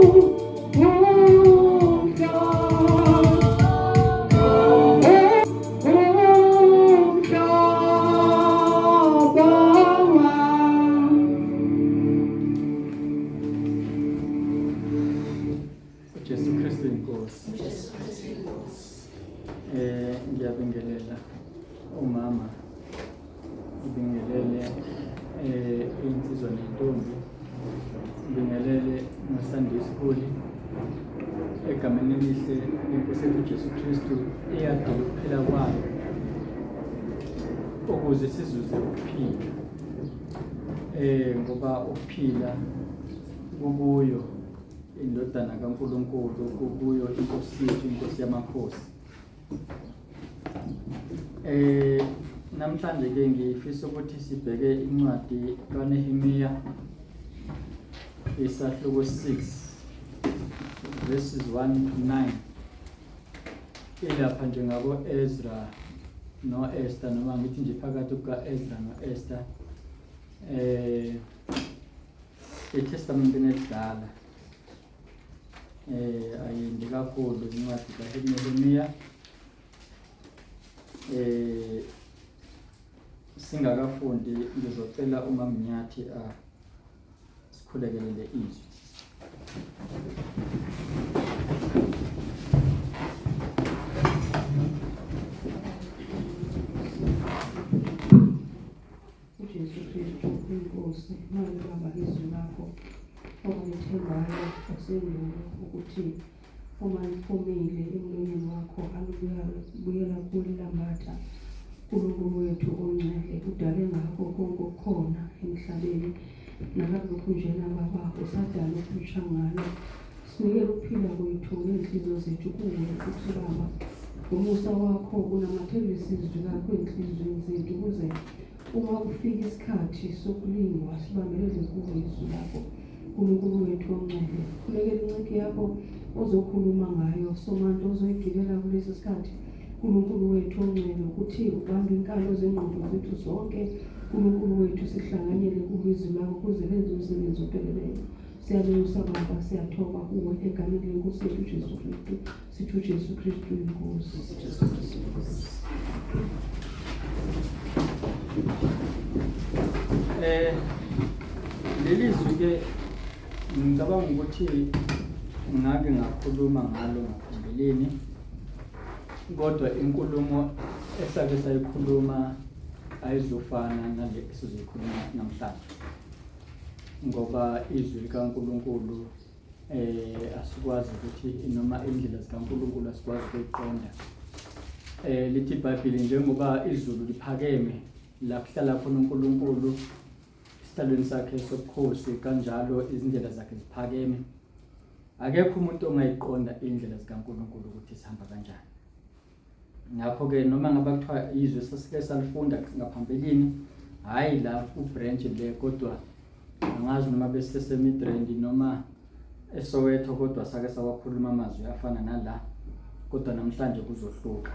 Jesu Kristu inkosi. Jesu Kristu inkosi. Ngiyabingelela umama ngibingelele insizwa nentombi ngibingelele noSunday School egameni elihle lenkosi yethu Jesu Kristu eyadela ukuphila kwayo ukuze sizuze ukuphila ngoba ukuphila kukuyo indodana kaNkulunkulu kukuyo inkosi yethu inkosi yamakhosi. Namhlanje ke ngifisa ukuthi sibheke incwadi kaNehemiya isahluko 6 verses 1 to 9 ilapha nje ngabo Ezra no-Esther noma ngithi nje phakathi kuka-Ezra no-Esther eTestamenteni elidala ayinde kakhulu incwadi kaNehemiya singakafundi ngizocela uMamnyathi a sikhulekelele izwi. UJesu Kristu iNkosi, manje Baba izwi lakho ongithembayo asendulo ukuthi uma liphumile emlonyeni wakho alubuyela kulilambatha uNkulunkulu wethu ongcwele udale ngakho konke okukhona emhlabeni nakalokhu njena Baba usadala okusha ngalo sinikele ukuphila kwethu ney'nhliziyo zethu kuwe ukuthi Baba ngomusa wakho unamathelisa izwi lakho ey'nhliziyweni zethu ukuze uma kufika isikhathi sokulingwa sibambelele kuwe izwi lakho Nkulunkulu wethu ongcwele khulekela inceke yakho ozokhuluma ngayo somanto ozoyigilela kulesi sikhathi Nkulunkulu wethu ongcwele ukuthi ubambe inkalo zengqondo zethu zonke Nkulunkulu wethu sihlanganyele kulizwi lakho kuze lenze umsebenzi opheleleyo. Siyalusa Baba, siyathoba kuwe egameni lenkosi yethu uJesu Kristu. Sithi uJesu Kristu inkosi. Jesu Kristu inkosi. Leli zwi ke ngicabanga ukuthi ngake ngakhuluma ngalo ngaphambilini kodwa inkulumo esake sayikhuluma ayizufana nale esizoyikhuluma namhlanje ngoba izwi likaNkulunkulu asikwazi ukuthi noma indlela zikaNkulunkulu asikwazi ukuyiqonda. Lithi iBhayibheli njengoba izulu liphakeme la kuhlala khona uNkulunkulu esihlalweni sakhe sobukhosi kanjalo izindlela zakhe ziphakeme. Akekho umuntu ongayiqonda indlela zikaNkulunkulu ukuthi sihamba kanjani. Ngakho-ke noma ngaba kuthiwa izwe sasike salifunda ngaphambilini, hhayi la ku-branch le kodwa angazi noma besisesemidrand noma eSoweto kodwa sake sawakhuluma amazwi afana nala kodwa namhlanje kuzohluka.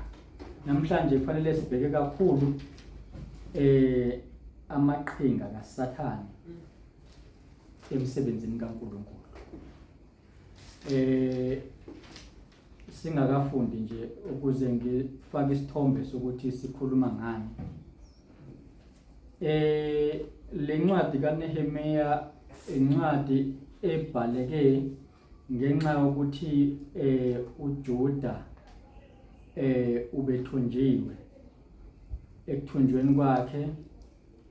Namhlanje kufanele sibheke kakhulu amaqhinga kaSathane emsebenzini kaNkulunkulu. Singakafundi nje ukuze ngifake isithombe sokuthi sikhuluma ngani. Le ncwadi kaNehemiya incwadi ebhaleke ngenxa yokuthi uJuda ubethunjiwe. Ekuthunjweni kwakhe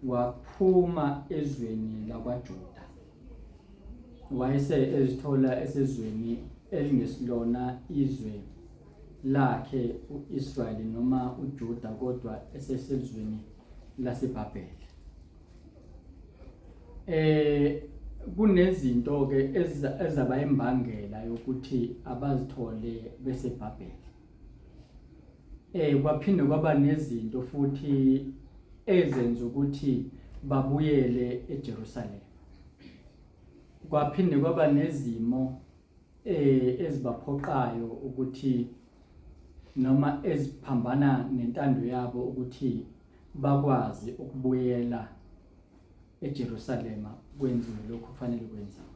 waphuma ezweni lakwaJuda wayese ezithola esezweni elingesilona izwe lakhe uIsrayeli noma uJuda kodwa esesezweni laseBhabhele. Kunezinto ke ezaba imbangela yokuthi abazithole beseBhabhele. Kwaphinde kwaba nezinto futhi ezenza ukuthi babuyele eJerusalema. Kwaphinde kwaba nezimo ezibaphoqayo ukuthi noma eziphambana nentando yabo ukuthi bakwazi ukubuyela eJerusalema kwenziwe lokhu kufanele kwenziwe.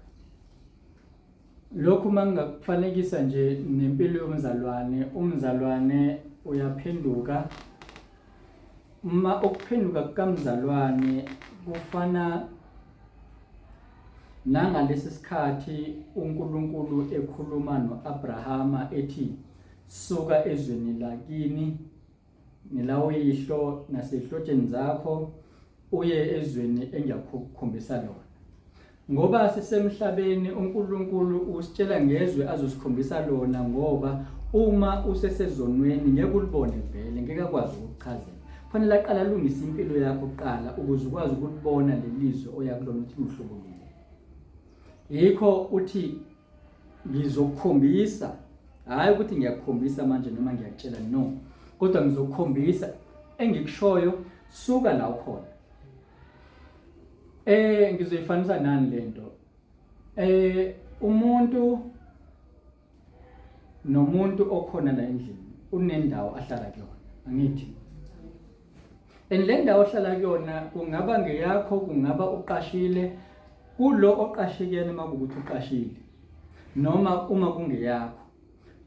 Lokhu mangingakufanekisa nje nempilo yomzalwane, umzalwane uyaphenduka. Uma ukuphenduka kukamzalwane kufana nangalesi sikhathi uNkulunkulu ekhuluma noAbrahama ethi suka ezweni lakini nelawoyihlo nasezihlotsheni zakho uye ezweni engiyakukhombisa lona. Ngoba sisemhlabeni uNkulunkulu usitshela ngezwe azosikhombisa lona ngoba uma usesezonweni ngeke ulibone vele ngeke akwazi ukukuchazela. Kufanele aqale alungise impilo yakho kuqala ukuze ukwazi ukulibona lelizwe oya kulona ukuthi luhlobo luni. Yikho uthi ngizokukhombisa hhayi ukuthi ngiyakukhombisa manje noma ngiyakutshela no kodwa ngizokukhombisa engikushoyo suka la ukhona eh ngizoyifanisa nani lento eh umuntu nomuntu okhona la endlini unendawo ahlala kuyona angithi and le ndawo ohlala kuyona kungaba ngeyakho kungaba uqashile kulo oqashe kuyena uma kuwukuthi uqashile noma uma kungeyakho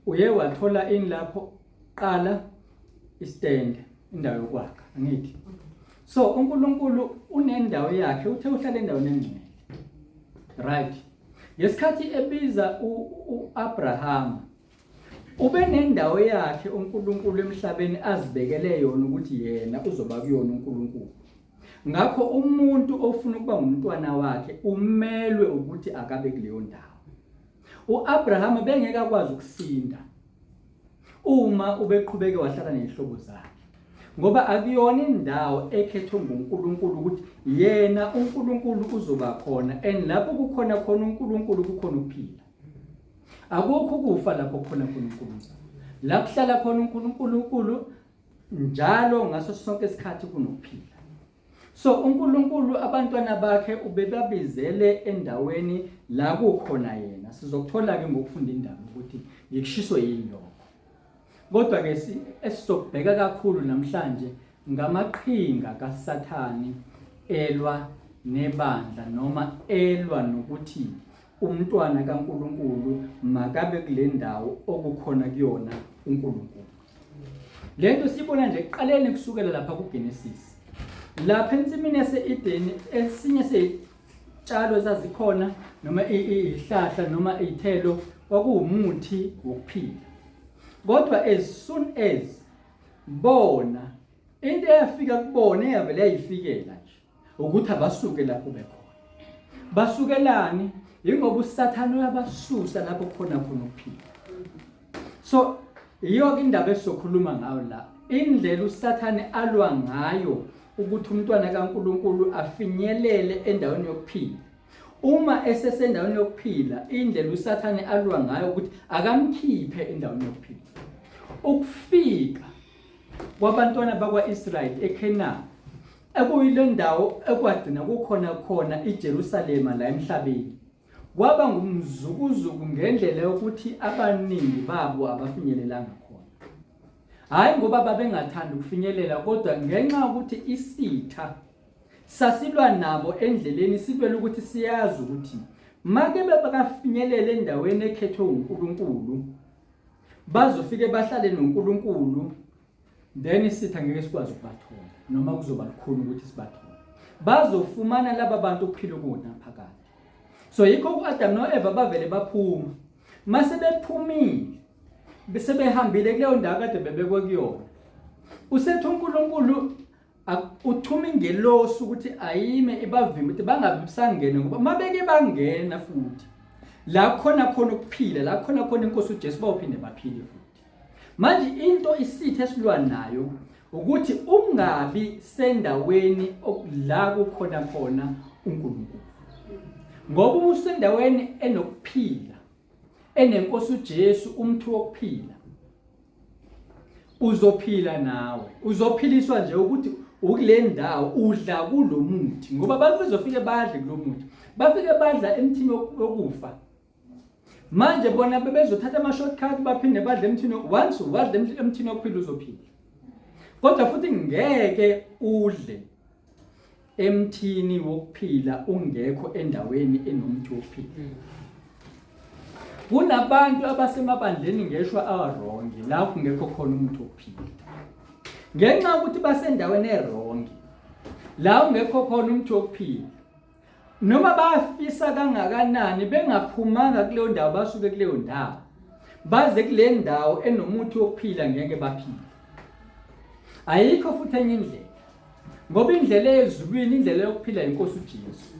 uye wathola ini lapho qala istende indawo yokwakha angithi so uNkulunkulu unendawo yakhe uthe uhlala endaweni engcwele right ngesikhathi ebiza uAbraham ube nendawo yakhe uNkulunkulu emhlabeni azibekele yona ukuthi yena uzoba kuyona uNkulunkulu ngakho umuntu ofuna ukuba ngumntwana wakhe umelwe ukuthi akabe kuleyo ndawo uAbraham bengeke akwazi ukusinda uma ubeqhubeke wahlala nezihlobo zakhe ngoba akuyona indawo ekhethwe nguNkulunkulu ukuthi yena uNkulunkulu uzoba khona and lapho kukhona khona uNkulunkulu kukhona ukuphila akukho ukufa lapho kukhona khona uNkulunkulu la kuhlala khona uNkulunkulu njalo ngaso sonke isikhathi kunokuphila so uNkulunkulu abantwana bakhe ubebabizele endaweni la kukhona yena sizokuthola ke ngokufunda indaba ukuthi ngikushiso yini lokho kodwa ke esizokubheka kakhulu namhlanje ngamaqhinga kaSathane elwa nebandla noma elwa nokuthi umntwana kaNkulunkulu makabe kule ndawo okukhona kuyona uNkulunkulu Lento siyibona nje ekuqaleni kusukela lapha kuGenesis. Lapha ensimini yase-Edeni esinye sey'tshalo ezazikhona noma izihlahla noma iy'thelo kwakuwumuthi wokuphila. Kodwa as soon as bona into eyafika kubona eyavele yayifikela nje ukuthi abasuke lapho bekhona basukelani yingoba usathane uyabasusa lapho khona khona ukuphila so iyo ke indaba esizokhuluma ngayo la indlela usathane alwa ngayo ukuthi umntwana kaNkuluNkulu afinyelele endaweni yokuphila uma esesendaweni yokuphila indlela usathane alwa ngayo ukuthi akamkhiphe endaweni yokuphila ukufika kwabantwana bakwa-Israyeli eKhenani ekuyile ndawo ekwagcina kukhona khona iJerusalema la emhlabeni kwaba ngumzukuzuku ngendlela yokuthi abaningi babo abafinyelelanga khona hhayi ngoba babengathandi ukufinyelela kodwa ngenxa yokuthi isitha sasilwa nabo endleleni silwela ukuthi siyazi ukuthi make bekafinyelela endaweni ekhethwe uNkulunkulu bazofike bahlale noNkulunkulu then isitha ngeke sikwazi ukubathola noma kuzoba lukhuni ukuthi sibathole bazofumana laba bantu ukuphila okunaphakade so yikho u-Adam no-Eva bavele baphuma mase bephumile bese behambile kuleyo ndawo kade bebekwe kuyona usethi uNkulunkulu uthuma ingelosi ukuthi ayime ibavimbe ukuthi bangabi besangena ngoba mabeke bangena futhi la khona khona ukuphila la khona khona inkosi uJesu bawuphinde baphile futhi manje into isitha esilwa nayo ukuthi ungabi sendaweni la kukhona khona uNkulunkulu ngoba uma usendaweni enokuphila enenkosi uJesu umthi wokuphila uzophila nawe uzophiliswa nje ukuthi ukule ndawo udla kulomuthi ngoba abantu bezofike badle kulomuthi bafike badla emthini wokufa manje bona bebezothatha ama-shortcut baphinde badle emthini once wadla emthini wokuphila uzophila kodwa futhi ngeke udle emthini wokuphila ungekho endaweni enomthi wokuphila. Kunabantu abasemabandleni ngeshwa awarongi la kungekho khona umuntu wokuphila. Ngenxa yokuthi basendaweni erongi la ungekho khona umuntu wokuphila. Noma bafisa kangakanani bengaphumanga kuleyo ndawo basuke kuleyo ndawo. Baze kule ndawo enomuthi wokuphila ngeke baphile. Ayikho futhi enye indlela. Ngoba indlela ezulwini indlela yokuphila inkosi uJesu.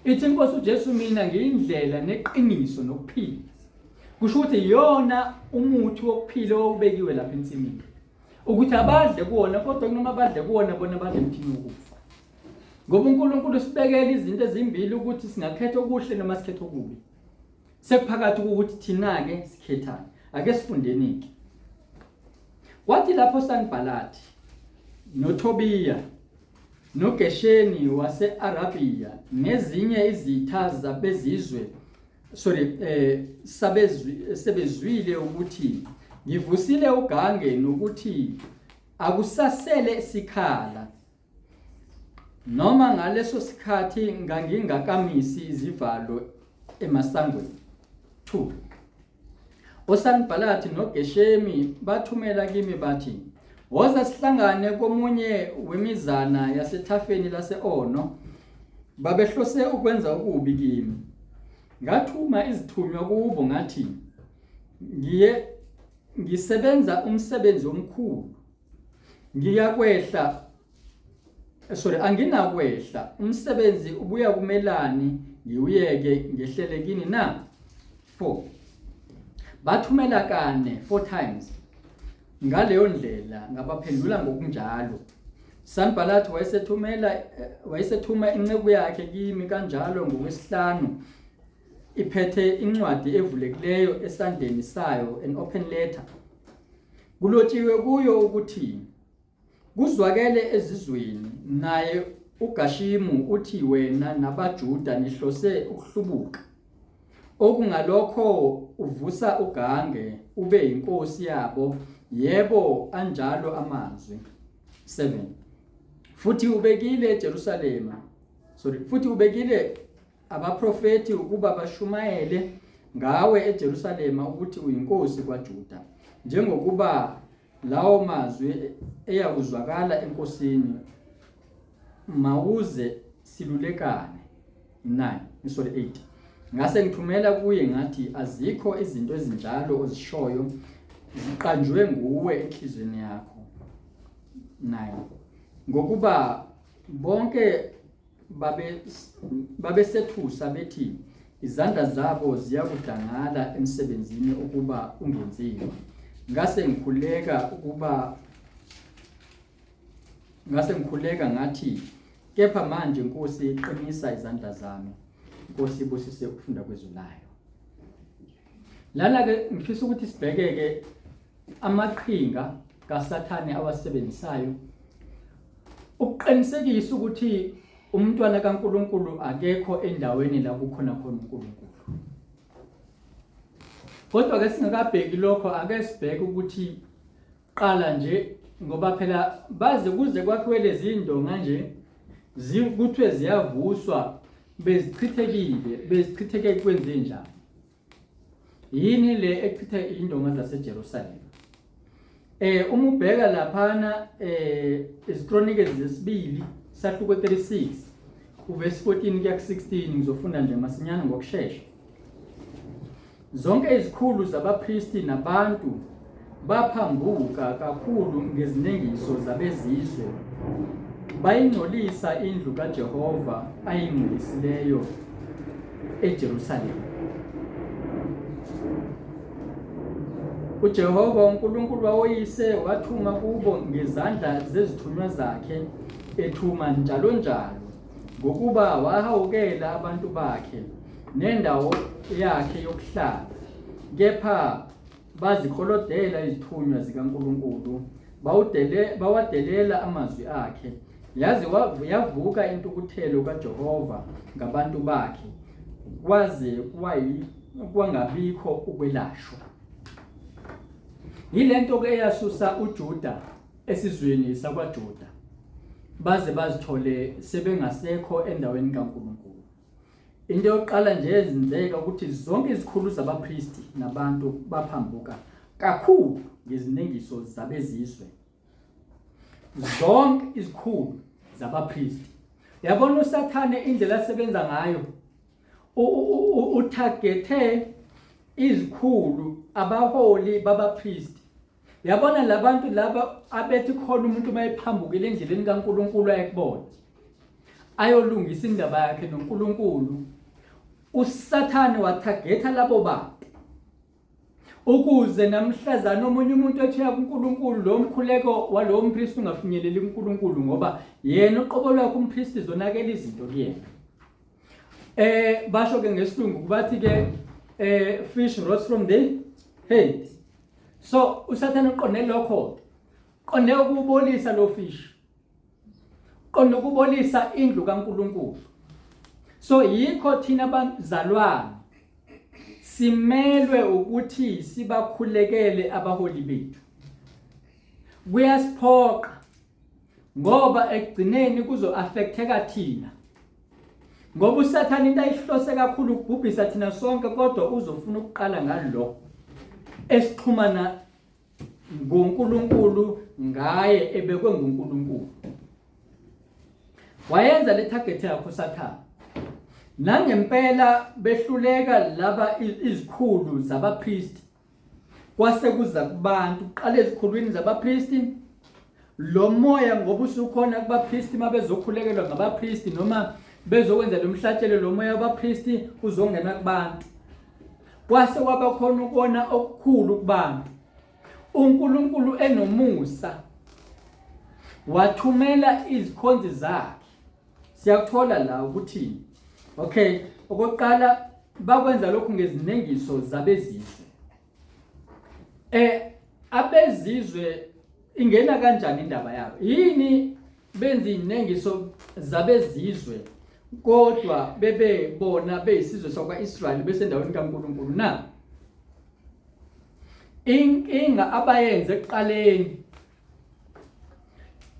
Ithi inkosi uJesu mina ngiyindlela neqiniso nokuphila. Kusho ukuthi iyona umuthi wokuphila owubekiwe lapha ensimini. Ukuthi abadle kuwona kodwa noma badle kuwona bona badle emthini wokufa. Ngoba uNkulunkulu usibekela izinto ezimbili ukuthi singakhetha okuhle noma sikhethe okubi. Sekuphakathi ukuthi thina-ke sikhethani. Ake sifundeni-ke. Kwathi lapho Sanibhalati noThobiya noGesheni wase-Arabiya nezinye izitha zabezizwe sorry eh sabezwi sebezwile ukuthi ngivusile ugange nokuthi akusasele sikhala Noma ngaleso sikhathi ngangingakamisi izivalo emasangweni. 2. OSanibhalathi noGeshemi bathumela kimi bathi, Woza sihlangane komunye wemizana yasethafeni lase-Ono. Babehlose ukwenza okubi kimi. Ngathuma izithunywa kubo ngathi, ngiye ngisebenza umsebenzi omkhulu Ngiyakwehla sorry anginakwehla umsebenzi ubuya kumelani ngiwuyeke ngehlele kini na 4 bathumela kane 4 times ngaleyo ndlela ngabaphendula ngokunjalo Sanbalat wayesethumela wayesethuma inceku yakhe kimi kanjalo ngokwesihlanu iphethe incwadi evulekileyo esandleni sayo an open letter Kulotshiwe kuyo ukuthi kuzwakele ezizweni naye uGashimu uthi wena nabaJuda nihlose ukuhlubuka. Okungalokho uvusa ugange ube yinkosi yabo yebo anjalo amazwi. 7 Futhi ubekile eJerusalema sorry futhi ubekile abaprofethi ukuba bashumayele ngawe eJerusalema ukuthi uyinkosi kwaJuda, njengokuba lawo mazwi eyakuzwakala enkosini, mawuze silulekane. 9 sorry 8 ngase ngithumela kuye ngathi azikho izinto ezinjalo ozishoyo ziqanjwe nguwe enhlizweni yakho 9 ngokuba bonke babe babesethusa bethi izandla zabo ziyakudangala emsebenzini ukuba ungenziwa ngase ngikhuleka ukuba ngase ngikhuleka ngathi kepha manje Nkosi qinisa izandla zami Nkosi ibusise ukufunda kwezwi layo lana ke ngifisa ukuthi sibhekeke amaqhinga kaSathane awasebenzisayo ukuqinisekisa ukuthi umntwana kaNkuluNkulu akekho endaweni la kukhona khona uNkulunkulu. Kodwa ke singakabheki lokho ake sibheke ukuthi qala nje ngoba phela baze kuze kwakhiwe lezi ndonga nje kuthiwe ziyavuswa bezichithekile bezichitheke kwenze njani Yini le echitha indonga zaseJerusalema? Eh uma ubheka laphana eh iziKronike zesibili sahluko 36 uverse 14 kuya ku-16 ngizofunda nje masinyane ngokushesha. Zonke izikhulu zabapristi nabantu baphambuka kakhulu ngezinengiso zabezizwe bayingcolisa indlu kaJehova ayingcwelisileyo eJerusalema. UJehova uNkulunkulu wawoyise wathuma kubo ngezandla zezithunywa zakhe ethuma njalo njalo ngokuba wahawukela abantu bakhe nendawo yakhe yokuhlala kepha Baziklolodela izithunywa zikaNkulunkulu, bawudele, bawadelela amazwi akhe. Yaze yavuka intukuthelo kaJehova ngabantu bakhe, kwaze kwayi kwangabikho ukwelashwa. Yilento ke eyasusa uJuda esizweni sakwaJuda, baze bazithole sebengasekho endaweni kaNkulunkulu. Into yokuqala nje ezenzeka ukuthi zonke izikhulu zabapristi nabantu baphambuka kakhulu ngezinengiso zabezizwe. Zonke izikhulu zabapristi. Yabona uSathane indlela asebenza ngayo uthagethe izikhulu abaholi babapristi. Yabona labantu laba abethi khona umuntu uma ephambukile endleleni kaNkulunkulu ayekubona ayolungisa indaba yakhe noNkulunkulu. USathane wathagetha labo bantu ukuze namhlazana omunye umuntu ethi uya kuNkulunkulu lo mkhuleko walowo mpristi ungafinyeleli kuNkulunkulu ngoba yena uqobo lwakhe umpristi zonakela izinto kuyena. Basho ke ngesilungu kubathi ke fish rots from the head. So uSathane uqonde lokho, qonde ukubolisa lo fish, qonde ukubolisa indlu kaNkulunkulu. So yikho thina abazalwane simelwe ukuthi sibakhulekele abaholi bethu. Kuyasiphoqa ngoba ekugcineni kuzo-affecteka thina, ngoba uSathane into ayihlose kakhulu ukubhubhisa thina sonke, kodwa uzofuna ukuqala ngalo esixhumana ngoNkulunkulu ngaye ebekwe nguNkulunkulu. Wayenza le target yakho uSathane. Nangempela behluleka laba izikhulu zabapristi, kwase kuza kubantu kuqala ezikhulwini zabapristi lo moya, ngoba usukhona kubapristi mabezokhulekelwa ngabapristi noma bezokwenza lo mhlatshelo, lo moya wabapristi uzongena kubantu. Kwase kwaba khona ukona okukhulu kubantu. uNkulunkulu enomusa wathumela izikhonzi zakhe. Siyakuthola la ukuthi okay, okokuqala bakwenza lokhu ngezinengiso zabezizwe. Abezizwe ingena kanjani indaba yabo? Yini benza izinengiso zabezizwe kodwa bebebona beyisizwe sakwa-Israyeli besendaweni kaNkulunkulu na? Inkinga abayenze ekuqaleni,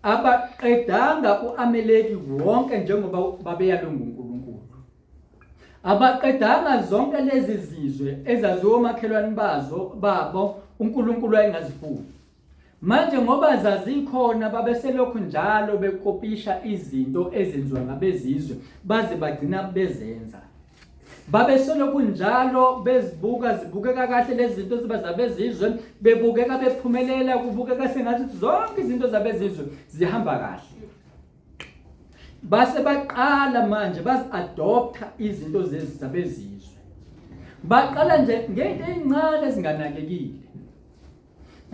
abaqedanga uAmeleki wonke njengoba babeyalwe nguNkulunkulu. Abaqedanga zonke lezi zizwe ezaziwa omakhelwane bazo babo uNkulunkulu wayengazifuni. Manje ngoba zazikhona babeselokhu njalo bekopisha izinto ezenziwa ngabezizwe baze bagcina bezenza. Babesolokhu njalo bezibuka zibukeka kahle lezi zinto ziba zabezizwe, bebukeka bephumelela, kubukeka sengathi zonke izinto zabezizwe zihamba kahle. Base baqala manje bazi-adoptha izinto zabezizwe. Baqala nje ngento ey'ncane ezinganakekile.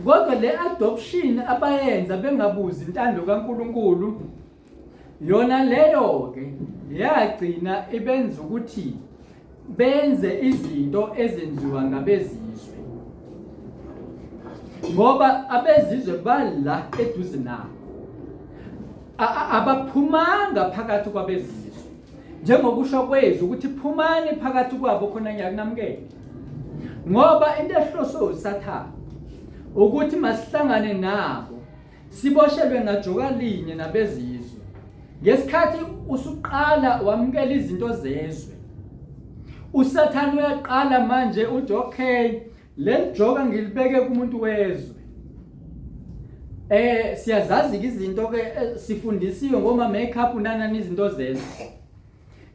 Kodwa le adoption abayenza bengabuzi intando kaNkulunkulu, yona leyo ke yagcina ibenza ukuthi benze izinto ezenziwa ngabezizwe, ngoba abezizwe bala eduze nabo, abaphumanga phakathi kwabezizwe njengokusho kwezwi ukuthi phumani phakathi kwabo khona ngiyakunamukela. Ngoba into ehloswe uSathane ukuthi masihlangane nabo siboshelwe ngajoka linye nabezizwe. Ngesikhathi usuqala wamukela izinto zezwe, uSathane uyaqala manje uthi okay, leli joka ngilibeke kumuntu wezwe. Siyazazi ke izinto ke sifundisiwe ngoma makeup nanani izinto zezwe.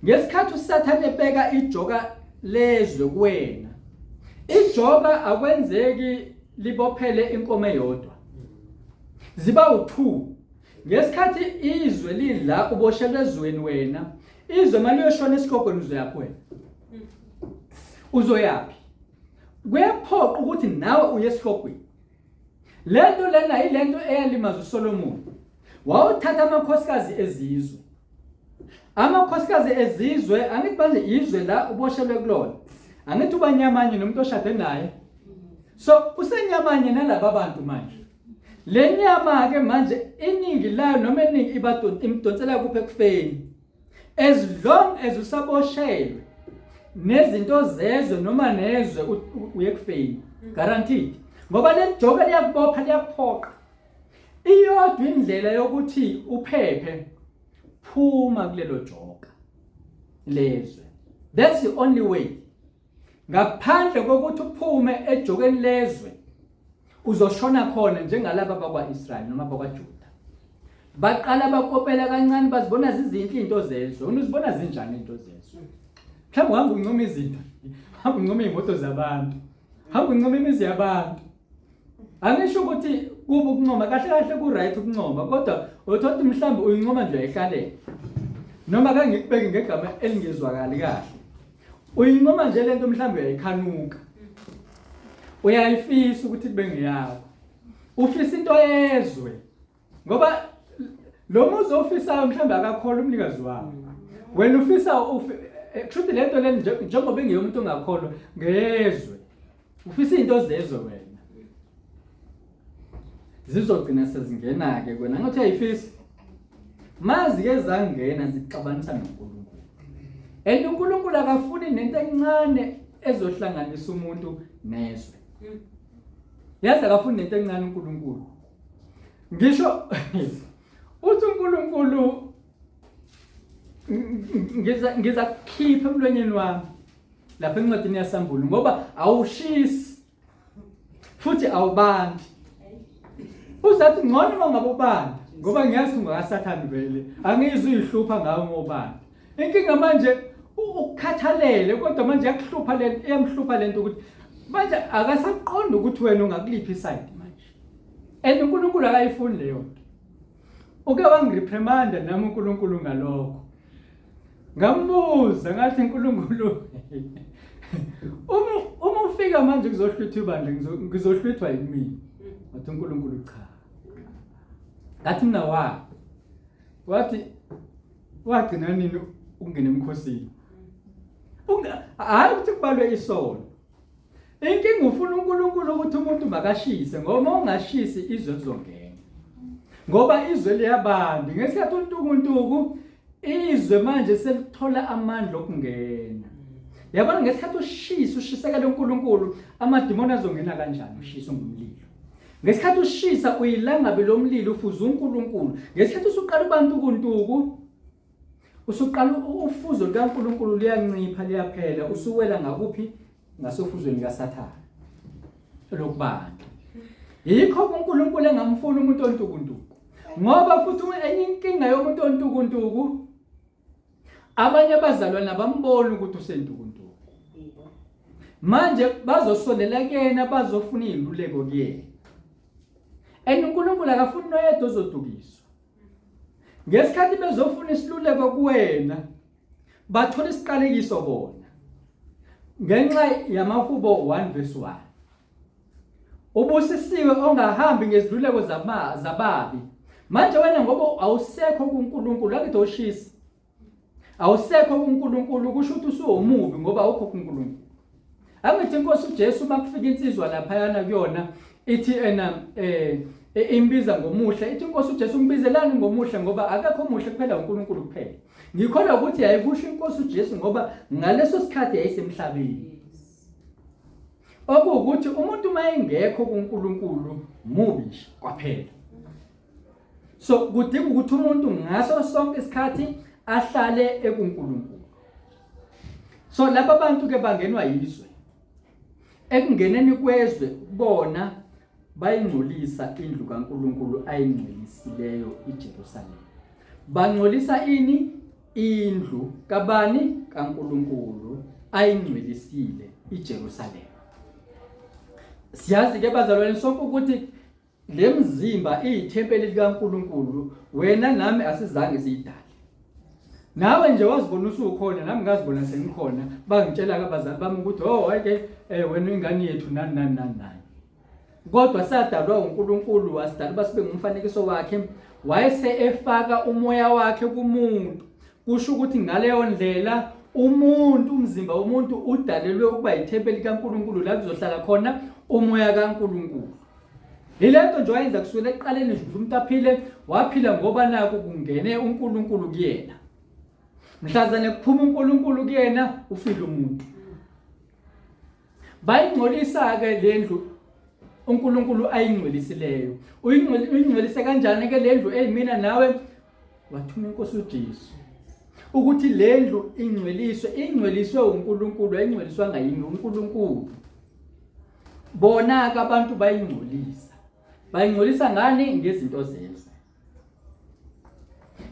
Ngesikhathi uSathane ebeka ijoka lezwe kuwena, ijoka akwenzeki libophele inkomo eyodwa, ziba u2. Ngesikhathi izwe lila uboshelwe ezweni wena, izwe maliyoshona esigogweni uzoyaphi wena? Uzoyaphi? Kuyaphoqa ukuthi nawe uye esigogweni. Lento lena yilento eyalimaza uSolomon. Wawuthatha amakhosikazi ezizwe. Amakhosikazi ezizwe, angithi manje izwe la uboshelwe kulona. Angithi ubanyamanye nomuntu oshade naye. So usenyamanye nalaba bantu manje. Le nyama ke manje iningi layo noma eningi imdonsela kuphi ekufeni. As long as usaboshelwe nezinto zezwe noma nezwe uye ekufeni, guaranteed. Ngoba le joka liyakubopha, liyakuphoqa. Iyodwa indlela yokuthi uphephe, phuma kulelo joka lezwe. That's the only way. Ngaphandle kokuthi uphume ejokeni lezwe uzoshona khona njengalaba bakwa-Israyeli noma bakwaJuda. Baqala bakopela kancane bazibona zizinhle into zezwe. Wena uzibona zinjani into zezwe? Mhlawumbe uhamba uncoma izinto, hamba uncoma iy'moto zabantu, hamba uncoma imizi yabantu. Angisho ukuthi kuba ukuncoma kahle kahle ku right ukuncoma kodwa uthola ukuthi mhlawumbe uyincoma nje uyayihlalela. Noma kangikubeki ngegama elingezwakali kahle. Uyincoma nje lento mhlawumbe uyayikhanuka. Uyayifisa ukuthi kube ngeyakho. Ufisa into yezwe. Ngoba lo muzi ofisayo mhlawumbe akakholwa umnikazi wawo. Wena ufisa kushuthi lento le njengoba ingeyomuntu ongakholwa ngezwe. Ufisa izinto zezwe wena. Zizogcina sezingena-ke kwena ngathi uyayifisa. Mazi-ke zangena zixabanisa noNkulunkulu. And uNkulunkulu akafuni nento encane ezohlanganisa umuntu nezwe. Yazi akafuni nento encane uNkulunkulu. Ngisho uthi uNkulunkulu ngiza ngiza kukhipha emlonyeni wami lapha encwadini yasambulo ngoba awushisi futhi awubandi. Uzathi ngcono uma ngabe ubanda ngoba ngiyazi ungakasathane vele angizwe uyihlupha ngawe ngobanda. Inkinga manje ukukhathalele kodwa manje yakuhlupha le iyamhlupha lento ukuthi manje akasaqonda ukuthi wena ungakuliphi iside manje. And uNkulunkulu akayifuni leyo nto. Uke wangireprimanda nami uNkulunkulu ngalokho. Ngambuza ngathi uNkulunkulu uma ufika manje kuzohlwithwa ibandla ngizohlwithwa yimina. Wathi uNkulunkulu cha. Ngathi mina wa. Wathi wagcina nini ukungena emkhosini? Hayi ukuthi kubalwe isono. Inkinga ufuna uNkulunkulu ukuthi umuntu makashise ngoba uma ungashisi izwe lizongena. Ngoba izwe liyabanda. Ngesikhathi untukuntuku izwe manje selithola amandla okungena. Yabona ngesikhathi ushisa ushisekela uNkulunkulu amadimoni azongena kanjani ushisa ngumlilo. Ngesikhathi ushisa uyilangabi lomlilo ufuza uNkulunkulu. Ngesikhathi usuqala ubantukuntuku usuqala ufuzo lukaNkulunkulu luyancipha liyaphela usuwela ngakuphi ngasofuzweni kaSathane lokubanda yikho uNkulunkulu engamfuni umuntu ontukuntuku ngoba futhi enye inkinga yomuntu ontukuntuku abanye abazalwane abamboni ukuthi usentukuntuku manje bazosondela kuyena bazofuna iziluleko kuyena and uNkulunkulu akafuni noyedwa ozodukiswa Ngesikhathi bezofuna isiluleko kuwena bathola isiqalekiso bona. Ngenxa yamahubo 1 verse 1. Ubusisiwe ongahambi ngeziluleko zababi. Manje wena ngoba awusekho kuNkulunkulu akithi oshisa. Awusekho kuNkulunkulu kusho ukuthi usuwomubi ngoba awukho kuNkulunkulu. Angithi inkosi uJesu uma kufika insizwa laphayana kuyona ithi ena eh imbiza ngomuhle ithi inkosi uJesu ngibizelani ngomuhle ngoba akekho omuhle kuphela uNkulunkulu kuphela. Ngikholwa ukuthi yayikusho inkosi uJesu ngoba ngaleso sikhathi yayisemhlabeni. Okuwukuthi umuntu uma engekho kuNkulunkulu mubi nje kwaphela. So kudinga ukuthi umuntu ngaso sonke isikhathi ahlale ekuNkulunkulu. So laba bantu ke bangenwa yizwe. Ekungeneni kwezwe bona bayingcolisa indlu kaNkulunkulu ayingcwelisileyo iJerusalema. Bangcolisa ini? Indlu kabani? KaNkulunkulu ayingcwelisile iJerusalema. Siyazi ke bazalwane sonke ukuthi Le mzimba iyithempeli likaNkulunkulu, wena nami asizange siyidale. Nawe nje wazibona usukhona, nami ngazibona sengikhona. Bangitshela ke abazali bami ukuthi oh hayi ke eh, wena ingane yethu nani nani nani nani. Kodwa sadalwa uNkulunkulu wasidala uba sibe ngumfanekiso wakhe, wayese efaka umoya wakhe kumuntu. Kusho ukuthi ngaleyo ndlela umuntu umzimba womuntu udalelwe ukuba yithempeli likaNkulunkulu la kuzohlala khona umoya kaNkulunkulu. Yilento nje wayenza kusukela ekuqaleni nje ukuthi umuntu aphile, waphila ngoba naku kungene uNkulunkulu kuyena. Mhlazane kuphuma uNkulunkulu kuyena, ufile umuntu. Bayingcolisa-ke le ndlu uNkulunkulu ayingcwelisileyo. Uyingcwelise kanjani-ke le ndlu eyimina nawe? Wathuma inkosi uJesu. Ukuthi lendlu ingcweliswe, ingcweliswe uNkulunkulu, ayingcweliswanga yimi uNkulunkulu. Bona ke abantu bayingcolisa. Bayingcolisa ngani? Ngezinto zezwe.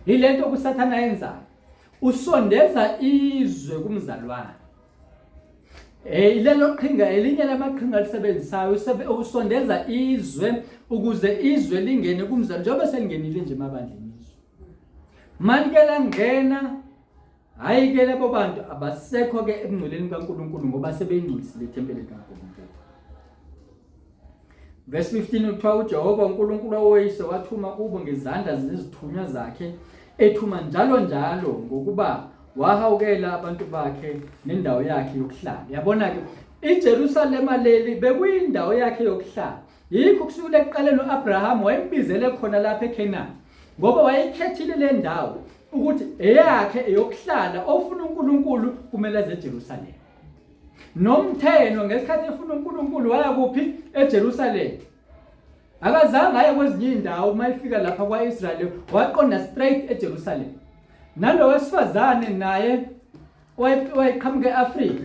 Yilento kuSathana ayenzayo. Usondeza izwe kumzalwane. Eh lelo qhinga elinye lamaqhinga alisebenzisayo usondeza izwe ukuze izwe lingene kumzalwane njengoba selingenile nje emabandleni izwe. Malike langena hayi ke labo bantu abasekho ke ebungcweleni kaNkuluNkulu ngoba sebeyingcolisile ithempeli likaNkuluNkulu. Verse 15 kuthiwa uJehova uNkulunkulu woyise wathuma kubo ngezandla zezithunywa zakhe ethuma njalo njalo ngokuba wahawukela abantu bakhe nendawo yakhe yokuhlala. Yabona ke iJerusalema leli bekuyindawo yakhe yokuhlala. Yikho kusukela ekuqaleni uAbraham wayembizele khona lapha eKhenani ngoba wayekhethile le ndawo ukuthi eyakhe eyokuhlala ofuna uNkulunkulu kumele aze eJerusalema. Nomtheno ngesikhathi efuna uNkulunkulu waya kuphi? EJerusalema. Akazange aye kwezinye izindawo uma efika lapha kwa-Israyeli waqonda straight eJerusalema. Nalo wesifazane naye wayeqhamuka e-Afrika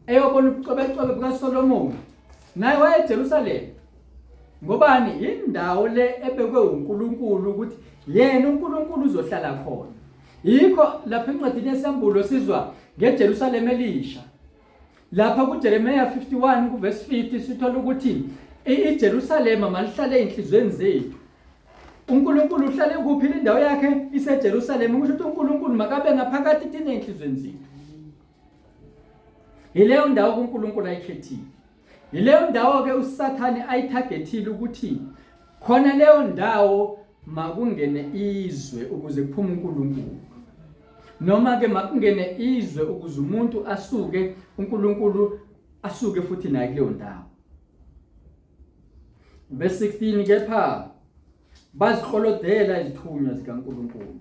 eyobona ubucwebecwebe bukaSolomoni naye waye eJerusalema. Ngobani? Indawo le ebekwe uNkulunkulu ukuthi yena uNkulunkulu uzohlala khona. Yikho lapha encwadini yeSambulo sizwa ngeJerusalema elisha. Lapha kuJeremiya 51 kuverse 50 sithola ukuthi iJerusalema malihlale ezinhlizweni zethu. uNkulunkulu uhlale kuphi indawo yakhe iseJerusalema kusho ukuthi uNkulunkulu makabe ngaphakathi thina ezinhlizweni zethu. Yileyo ndawo uNkulunkulu ayikhethile. Yileyo ndawo ke uSathane ayithagethile ukuthi khona leyo ndawo makungene izwe ukuze kuphume uNkulunkulu. Noma ke makungene izwe ukuze umuntu asuke uNkulunkulu asuke futhi naye kuleyo ndawo. Verse 16 kepha baziklolodela izithunywa zikaNkulunkulu.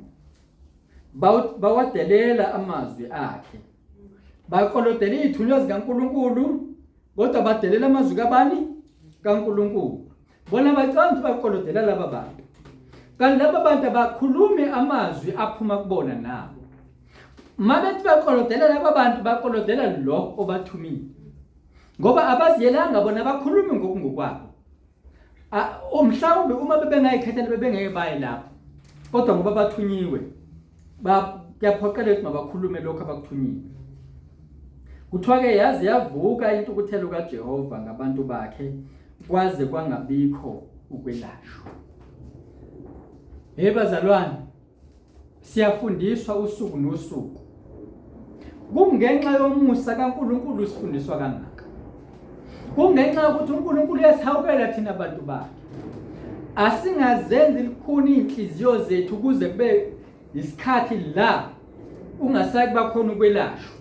Bawadelela amazwi akhe. Baklolodela izithunywa zikaNkulunkulu kodwa badelela amazwi kabani? KaNkulunkulu. Bona bacabanga ukuthi baklolodela laba bantu. Kanti laba bantu abakhulumi amazwi aphuma kubona nabo. Mabethi baklolodela laba bantu baklolodela lo obathumile. Ngoba abaziyelanga bona bakhulumi ngokungokwabo. Mhlawumbe uma bebengayikhethela bebengeke baye lapho. Kodwa ngoba bathunyiwe kuyaphoqeleka ukuthi mabakhulume lokho abakuthunyiwe. Kuthiwa-ke yaze yavuka intukuthelo kaJehova ngabantu bakhe kwaze kwangabikho ukwelashwa. Hey bazalwane, siyafundiswa usuku nosuku. Kungenxa yomusa kaNkulunkulu sifundiswa kangaka. Kungenxa yokuthi uNkulunkulu uyasihawukela thina bantu bakhe. Asingazenzi likhuni inhliziyo zethu kuze kube isikhathi la ungasayi kuba khona ukwelashwa.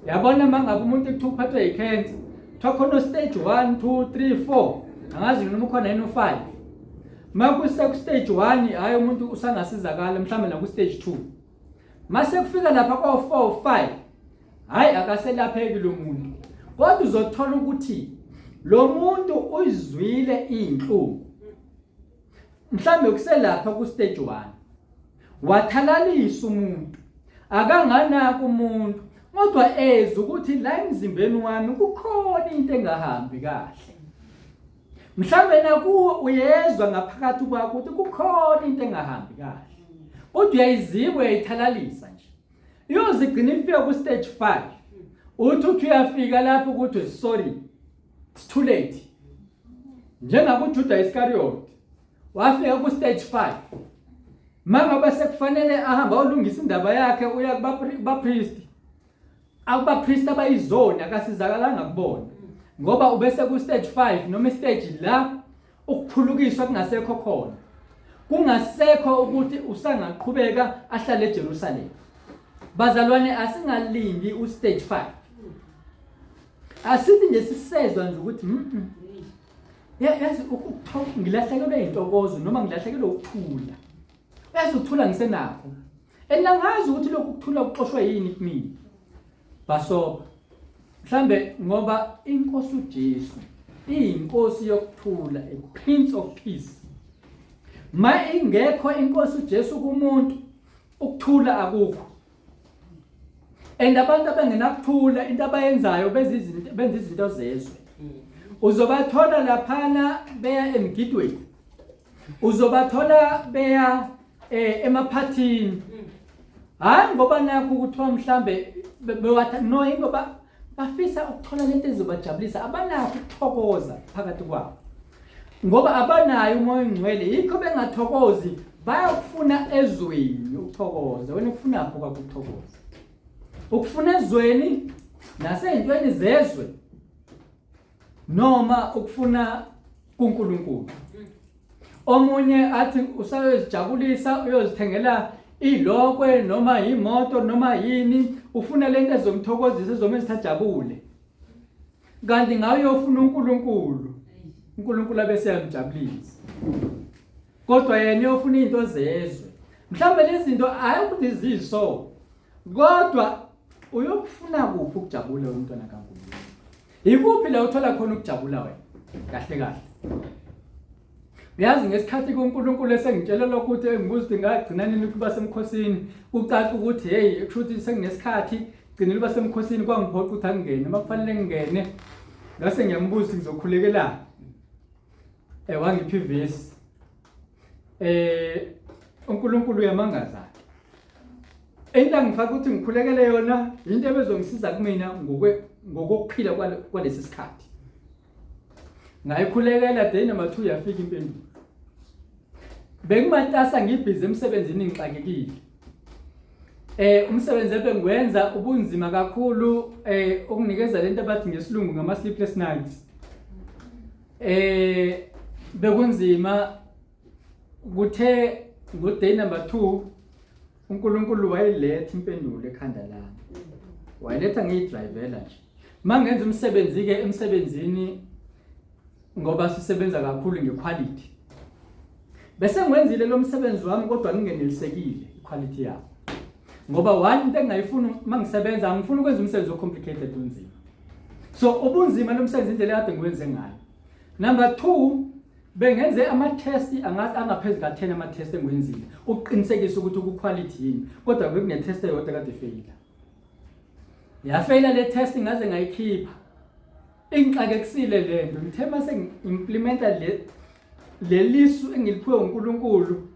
Yabona mangabe umuntu kuthiwa uphathwe yicancer, kuthiwa khona stage 1 2 3 4, angazi noma ukhona yini u5. Makuse ku stage 1 hayi umuntu usangasizakala mhlawumbe naku stage 2. Mase kufika lapha ko 4 5 hayi akaselapheki lo muntu. Kodwa uzothola ukuthi lo muntu uyizwile inhlungu. Mhlambe kuselapha ku stage 1. Wathalalisa umuntu. Akanganaka umuntu kodwa ezwa ukuthi la emzimbeni wami kukhona into engahambi kahle. Mhlambe nakuwe uyezwa ngaphakathi kwakho ukuthi kukhona into engahambi kahle. Kodwa uyayiziba uyayithalalisa nje. Iyozigcina ifika ku stage 5. Uthi uthi uyafika lapho ukuthi sorry it's too late. NjengakuJuda Iscariot wafika ku stage 5. Mangabe sekufanele ahambe ayolungisa indaba yakhe uya kubapriest. Akubapriest abayizoni akasizakalanga kubona. Ngoba ubese ku stage 5 noma stage la ukuphulukiswa kungasekho khona. Kungasekho ukuthi usangaqhubeka ahlale eJerusalem. Bazalwane asingalindi u stage 5. Asithi nje sisezwa nje ukuthi yazi ngilahlekelwe intokozo noma ngilahlekelwe ukuthula. Uyazi ukuthula ngisenakho. And angazi ukuthi lokhu kuthula kuxoshwe yini kumina. Bhasobha. Mhlambe ngoba inkosi uJesu iyinkosi yokuthula, a prince of peace. Ma ingekho inkosi uJesu kumuntu ukuthula akukho. And abantu abangenakuthula into abayenzayo benza izinto benza izinto zezwe. Uzobathola laphana beya emgidweni. Uzobathola beya eh, emaphathini. Hayi ngoba nakho kuthiwa mhlambe bewatha no ingoba bafisa ukuthola lento ezobajabulisa abanakho ukuthokoza phakathi kwabo. Ngoba abanayo umoya ongcwele yikho bengathokozi bayakufuna ezweni ukuthokoza. Wena ukufunaphi kwakuthokoza? Ukufuna ezweni nasey'ntweni zezwe noma ukufuna kuNkulunkulu. Omunye athi usayozijabulisa uyozithengela ilokwe noma imoto noma yini ufuna lento ezomthokozisa ezomenza ajabule. Kanti ngayo uyofuna uNkulunkulu. uNkulunkulu abese yamjabulisa. Kodwa yena uyofuna izinto zezwe. Mhlawumbe lezi zinto hayi ukuthi ziso. Kodwa uyokufuna kuphi ukujabula umntwana kaNkulunkulu? Ikuphi la uthola khona ukujabula wena? Kahle kahle. Uyazi ngesikhathi kuNkulunkulu esengitshela lokho ukuthi engibuza ukuthi ngagcina nini ukuba semkhosini, kucaca ukuthi hey kusho ukuthi senginesikhathi gcinile uba semkhosini kwangiphoqa ukuthi angingene, uma kufanele ngingene ngase ngiyambuza ukuthi ngizokhulekelani. Eh wangipha ivesi. Eh uNkulunkulu uyamangaza. Into angifaka ukuthi ngikhulekele yona into ebezongisiza kumina ngokwe ngokokuphila kwalesi sikhathi. Ngayikhulekela day number 2 yafika impendulo. Bengimatasa ngibhizi emsebenzini ngixakekile. Eh umsebenzi ebengiwenza ubunzima kakhulu eh ukunikeza lento abathi ngesilungu ngama sleepless nights. Eh bekunzima kuthe ngo day number 2 uNkulunkulu wayiletha impendulo ekhanda lami. Wayiletha ngiyidrivela nje. Mangenza umsebenzi ke emsebenzini ngoba sisebenza kakhulu ngequality. Bese ngiwenzile lo msebenzi wami kodwa ngingenelisekile iquality yawo. Ngoba one into engingayifuni mangisebenza angifuni ukwenza umsebenzi ocomplicated unzima. So ubunzima lo msebenzi indlela ekade ngiwenze ngayo. Number 2 bengenze ama-test angathi angaphezu ka-10 ama-test engiwenzile ukuqinisekisa ukuthi ku-quality yini kodwa bekune-test eyodwa kade ifeyila. Yafeyila le test ngaze ngayikhipha. Ingixakekisile le nto ngithe mase ngi-implementa le lelisu engiliphiwe uNkulunkulu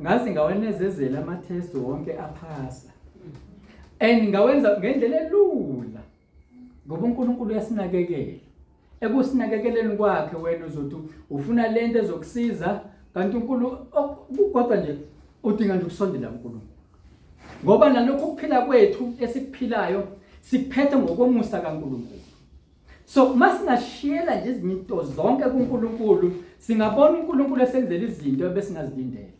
ngaze ngawanezezela ama-test wonke aphasa and ngawenza ngendlela elula ngoba uNkulunkulu uyasinakekela ekusinakekeleni kwakhe wena uzothi ufuna lento ezokusiza kanti uNkulunkulu kodwa nje udinga nje ukusondela kuNkulunkulu ngoba nalokhu ukuphila kwethu esikuphilayo sikuphethe ngokomusa kaNkulunkulu so masingashiyela nje izinto zonke kuNkulunkulu singabona uNkulunkulu esenzela izinto ebesingazilindele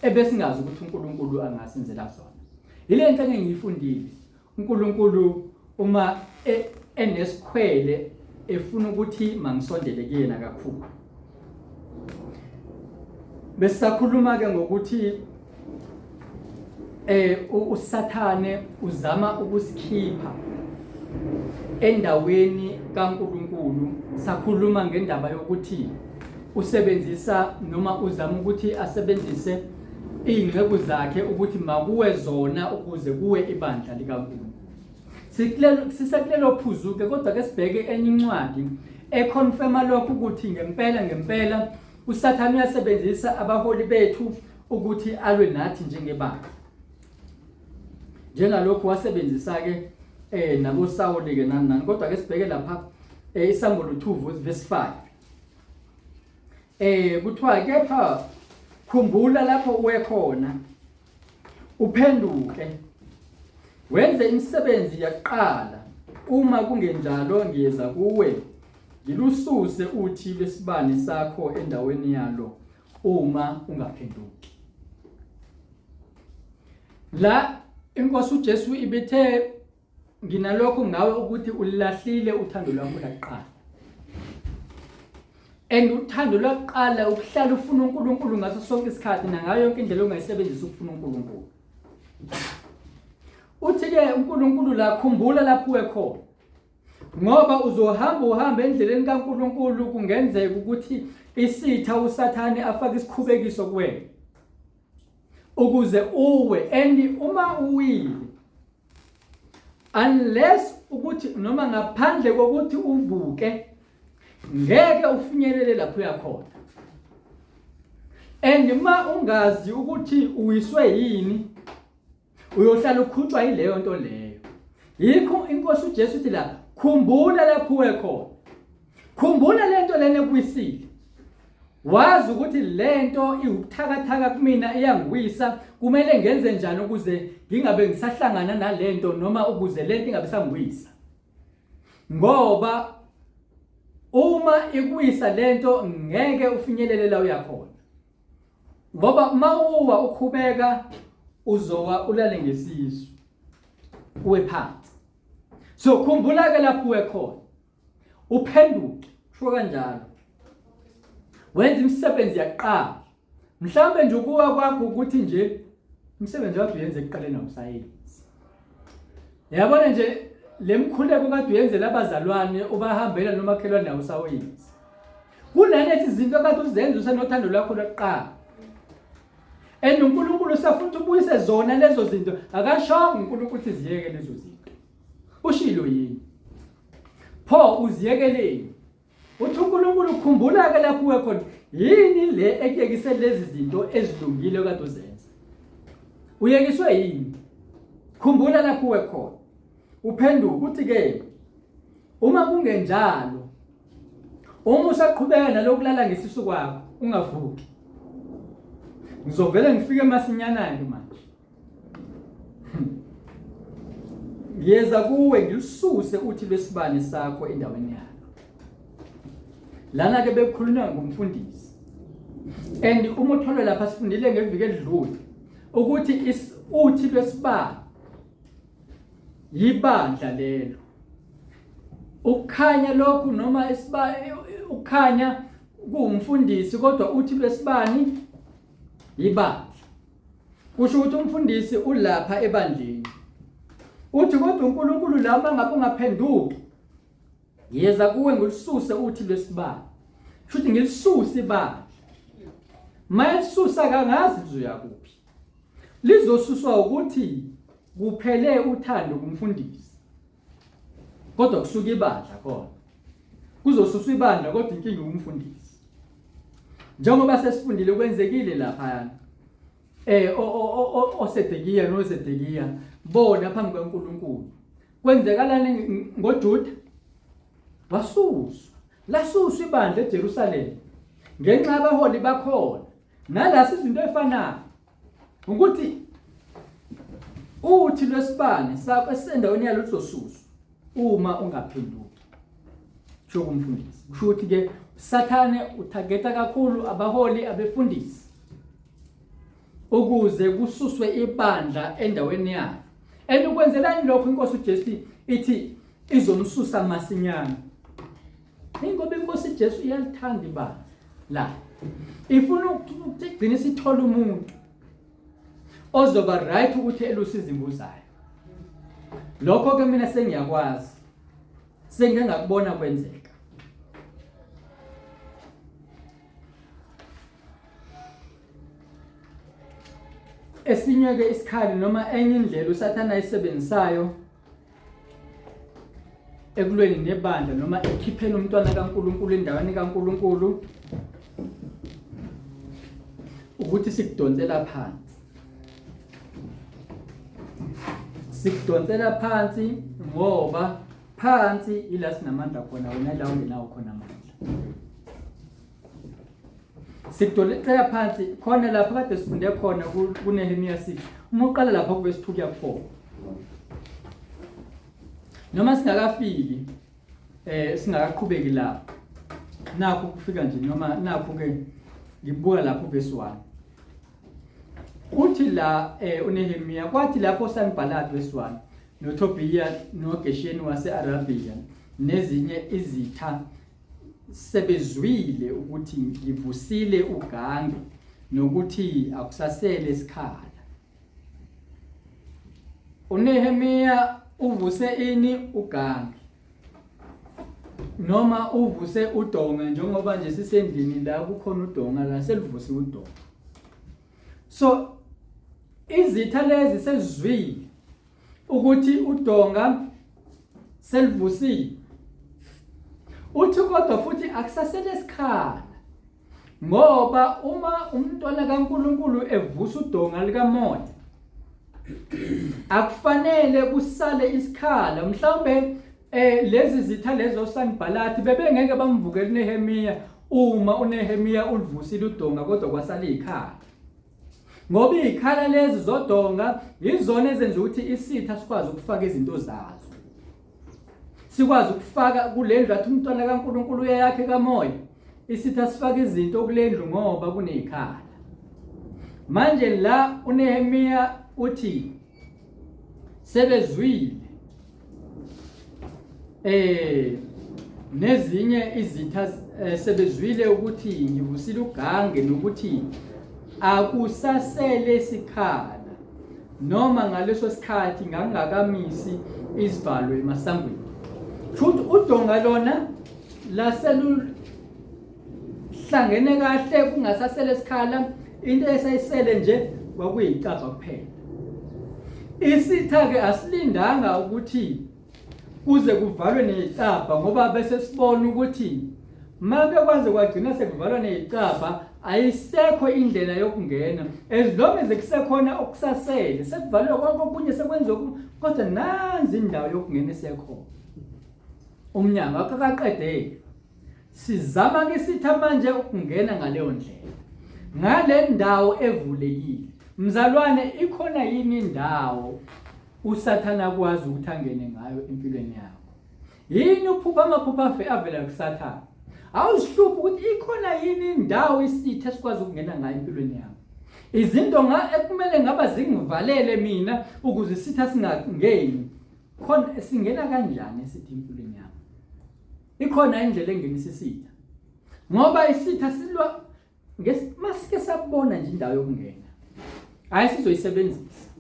ebesingazi ukuthi uNkulunkulu angasenzela zona ile nto engiyifundile uNkulunkulu uma e, enesikhwele efuna ukuthi mangisondele kuyena kakhulu besisakhuluma ke ngokuthi eh uSathane uzama ukusikhipha endaweni kaNkuluNkulu sakhuluma ngendaba yokuthi usebenzisa noma uzama ukuthi asebenzise iy'nceku zakhe ukuthi makuwe zona ukuze kuwe ibandla likaNkulunkulu. Sikulelo sisekulelo phuzu ke kodwa ke sibheke enye incwadi econfirma lokhu ukuthi ngempela ngempela uSathane uyasebenzisa abaholi bethu ukuthi alwe nathi njengebandla. Njengalokhu wasebenzisa ke eh nabo Sawuli ke nani nani kodwa ke sibheke lapha eh, isambulo 2 verse 5. Eh kuthiwa kepha khumbula lapho uwe khona uphenduke wenze imisebenzi yakuqala uma kungenjalo ngiyeza kuwe ngilususe uthi lwesibani sakho endaweni yalo uma ungaphenduki la inkosi uJesu ibithe nginalokho ngawe ukuthi ulahlile uthando lwakho lakuqala and uthando lwakuqala ukuhlala ufuna uNkulunkulu ngaso sonke isikhathi nangayo yonke indlela ongayisebenzisa ukufuna uNkulunkulu uthi ke uNkulunkulu la khumbula lapho uwe khona ngoba uzohamba uhambe endleleni kaNkulunkulu kungenzeka ukuthi isitha uSathane afake isikhubekiso kuwena ukuze uwe and uma uwile. Unless ukuthi noma ngaphandle kokuthi uvuke ngeke ufinyelele lapho uyakhona. And uma ungazi ukuthi uwiswe yini uyohlala ukhutshwa yileyo nto leyo. Yikho inkosi uJesu ithi la khumbula lapho uwe khona. Khumbula lento lena ekuwisile. Wazi ukuthi lento iwubuthakathaka kumina iyangiwisa, kumele ngenze njani ukuze ngingabe ngisahlangana nalento noma ukuze lento ingabe sangiwisa. Ngoba uma ikuwisa lento ngeke ufinyelele la uyakhona. Ngoba mawuwa ukhubeka uzowa ulale ngesisu. Uwe phansi. So khumbula ke lapho uwe khona. Uphenduke, kusho kanjalo. Wenza imisebenzi yakuqala. Mhlawumbe nje ukuwa kwakho ukuthi nje umsebenzi wakho uyenze ekuqaleni awusayenzi. Yabona nje le mkhuleko kade uyenzela abazalwane ubahambela nomakhelwane nawo usawenzi. Kunalethi izinto kade uzenza usenothando lwakho lokuqala. And uNkulunkulu usafuna ukuthi ubuyise zona lezo zinto. Akashongo uNkulunkulu ukuthi ziyeke lezo zinto. Ushilo yini? Pho uziyekeleni? Uthi uNkulunkulu khumbula ke lapho uwe khona yini le ekuyekise lezi zinto ezilungile okade uzenza. Uyekiswe yini? Khumbula lapho uwe khona. Uphenduka uthi ke uma kungenjalo uma usaqhubeka nalokulala ngesisu kwakho ungavuki. Ngizovele ngifike masinyana-ke manje. Ngiyeza kuwe ngilususe uthi lwesibane sakho endaweni yalo. Lana ke bekukhulunywa ngomfundisi. And uma utholwe lapha sifundile ngeviki edlule ukuthi uthi lwesibane yibandla lelo. Ukukhanya lokhu noma isiba ukukhanya kuwumfundisi kodwa uthi lwesibani yibandla. Kusho ukuthi umfundisi ulapha ebandleni. Uthi kodwa uNkulunkulu la uma ngabe ungaphenduki ngiyeza kuwe ngilisuse uthi lwesibani. Kusho ukuthi ngilisuse ibandla. Mayelisusa kangazi lizoya kuphi. Lizosuswa ukuthi kuphele uthando kumfundisi. Kodwa kusuka ibandla khona. Kuzosuswa ibandla kodwa inkinga umfundisi. Njengoba sesifundile kwenzekile lapha eh oSedekiya noZedekiya bona phambi kaNkulunkulu. Kwenzekalani ngoJuda? Wasuswa. Lasuswa ibandla eJerusalem ngenxa yabaholi bakhona. Nalasi izinto efanayo. Ukuthi uthi lwesibane sakho esisendaweni yalo luzosuswa uma ungaphenduki. Kusho kumfundisi. Kusho ukuthi ke Sathane uthageta kakhulu abaholi abefundisi ukuze kususwe ibandla endaweni yalo. And ukwenzelani lokho inkosi uJesu ithi izomsusa masinyane. Ingoba inkosi Jesu iyalithanda ibandla la. Ifuna ukuthi igcine sithola umuntu ozoba right ukuthi eluse izimvu zayo. Lokho ke mina sengiyakwazi. Sengike ngakubona kwenzeka. Esinye ke isikhali noma enye indlela uSathane ayisebenzisayo ekulweni nebandla noma ekhipheni umntwana kaNkuluNkulu endaweni kaNkuluNkulu ukuthi sikudonsela phansi sikudonsela phansi ngoba phansi ila sinamandla khona wena la ungenawo khona amandla Sikudonsela phansi khona lapho kade sifunde khona kuNehemiya 6. Uma uqala lapho kuvesi 2 kuya ku-4. Noma singakafiki eh singakaqhubeki lapho. Nakho kufika nje noma nakho ke ngibuka lapho verse 1. Uthi la eh uNehemiya kwathi lapho Sanballat verse 1 noTobiya noGesheni waseArabia nezinye izitha sebezwile ukuthi ngivusile ugange nokuthi akusasele isikhala. uNehemiya uvuse ini ugange noma uvuse udonga njengoba nje sisendlini la kukhona udonga la seluvuse udonga so izitha lezi sezizwile. ukuthi udonga selivusile. Uthi kodwa futhi akusasele sikhala ngoba uma umntwana kaNkuluNkulu evusa udonga likamoya akufanele kusale isikhala. Mhlawumbe lezi zitha lezo Sanibhalathi bebengeke bamvukele uNehemiya uma uNehemiya ulivusile udonga kodwa kwasala ikhala, ngoba izikhala lezi zodonga yizona ezenza ukuthi isitha sikwazi ukufaka izinto zazo, sikwazi ukufaka kulendlu. Athi umntwana kaNkuluNkulu uyayakhe kamoya, isitha sifaka izinto kulendlu ngoba kunezikhala. Manje la uNehemiya uthi sebezwile nezinye izitha sebezwile ukuthi ngivusile ugange nokuthi akusasele sikhala, noma ngaleso sikhathi ngangingakamisi izivalo emasangweni. Futhi udonga lona laseluhlangene kahle, kungasasele sikhala, into esayisele nje kwakuyicabha kuphela. Isitha-ke asilindanga ukuthi kuze kuvalwe nezicabha, ngoba bese sibona ukuthi make kwaze kwagcina sekuvalwa nezicabha ayisekho indlela yokungena. As long as kusekhona okusasele, sekuvalwe konke okunye, sekwenziwe, kodwa nanzi indawo yokungena isekhona, umnyango akakaqedeli. Sizama ke sitha manje ukungena ngaleyo ndlela, ngale ndawo evulekile. Mzalwane, ikhona yini indawo uSathana akwazi ukuthi angene ngayo empilweni yakho? Yini uphupha amaphupha afe avela kuSathana? Awuzihluphi ukuthi ikhona yini indawo isitha esikwazi ukungena ngayo empilweni yakho? Izinto nga ekumele ngaba zingivalele mina ukuze isitha singangeni, khona singena kanjani isitha empilweni yakho? Ikhona indlela engenisa isitha, ngoba isitha silwa masike sabona nje indawo yokungena, hayi sizoyisebenzisa.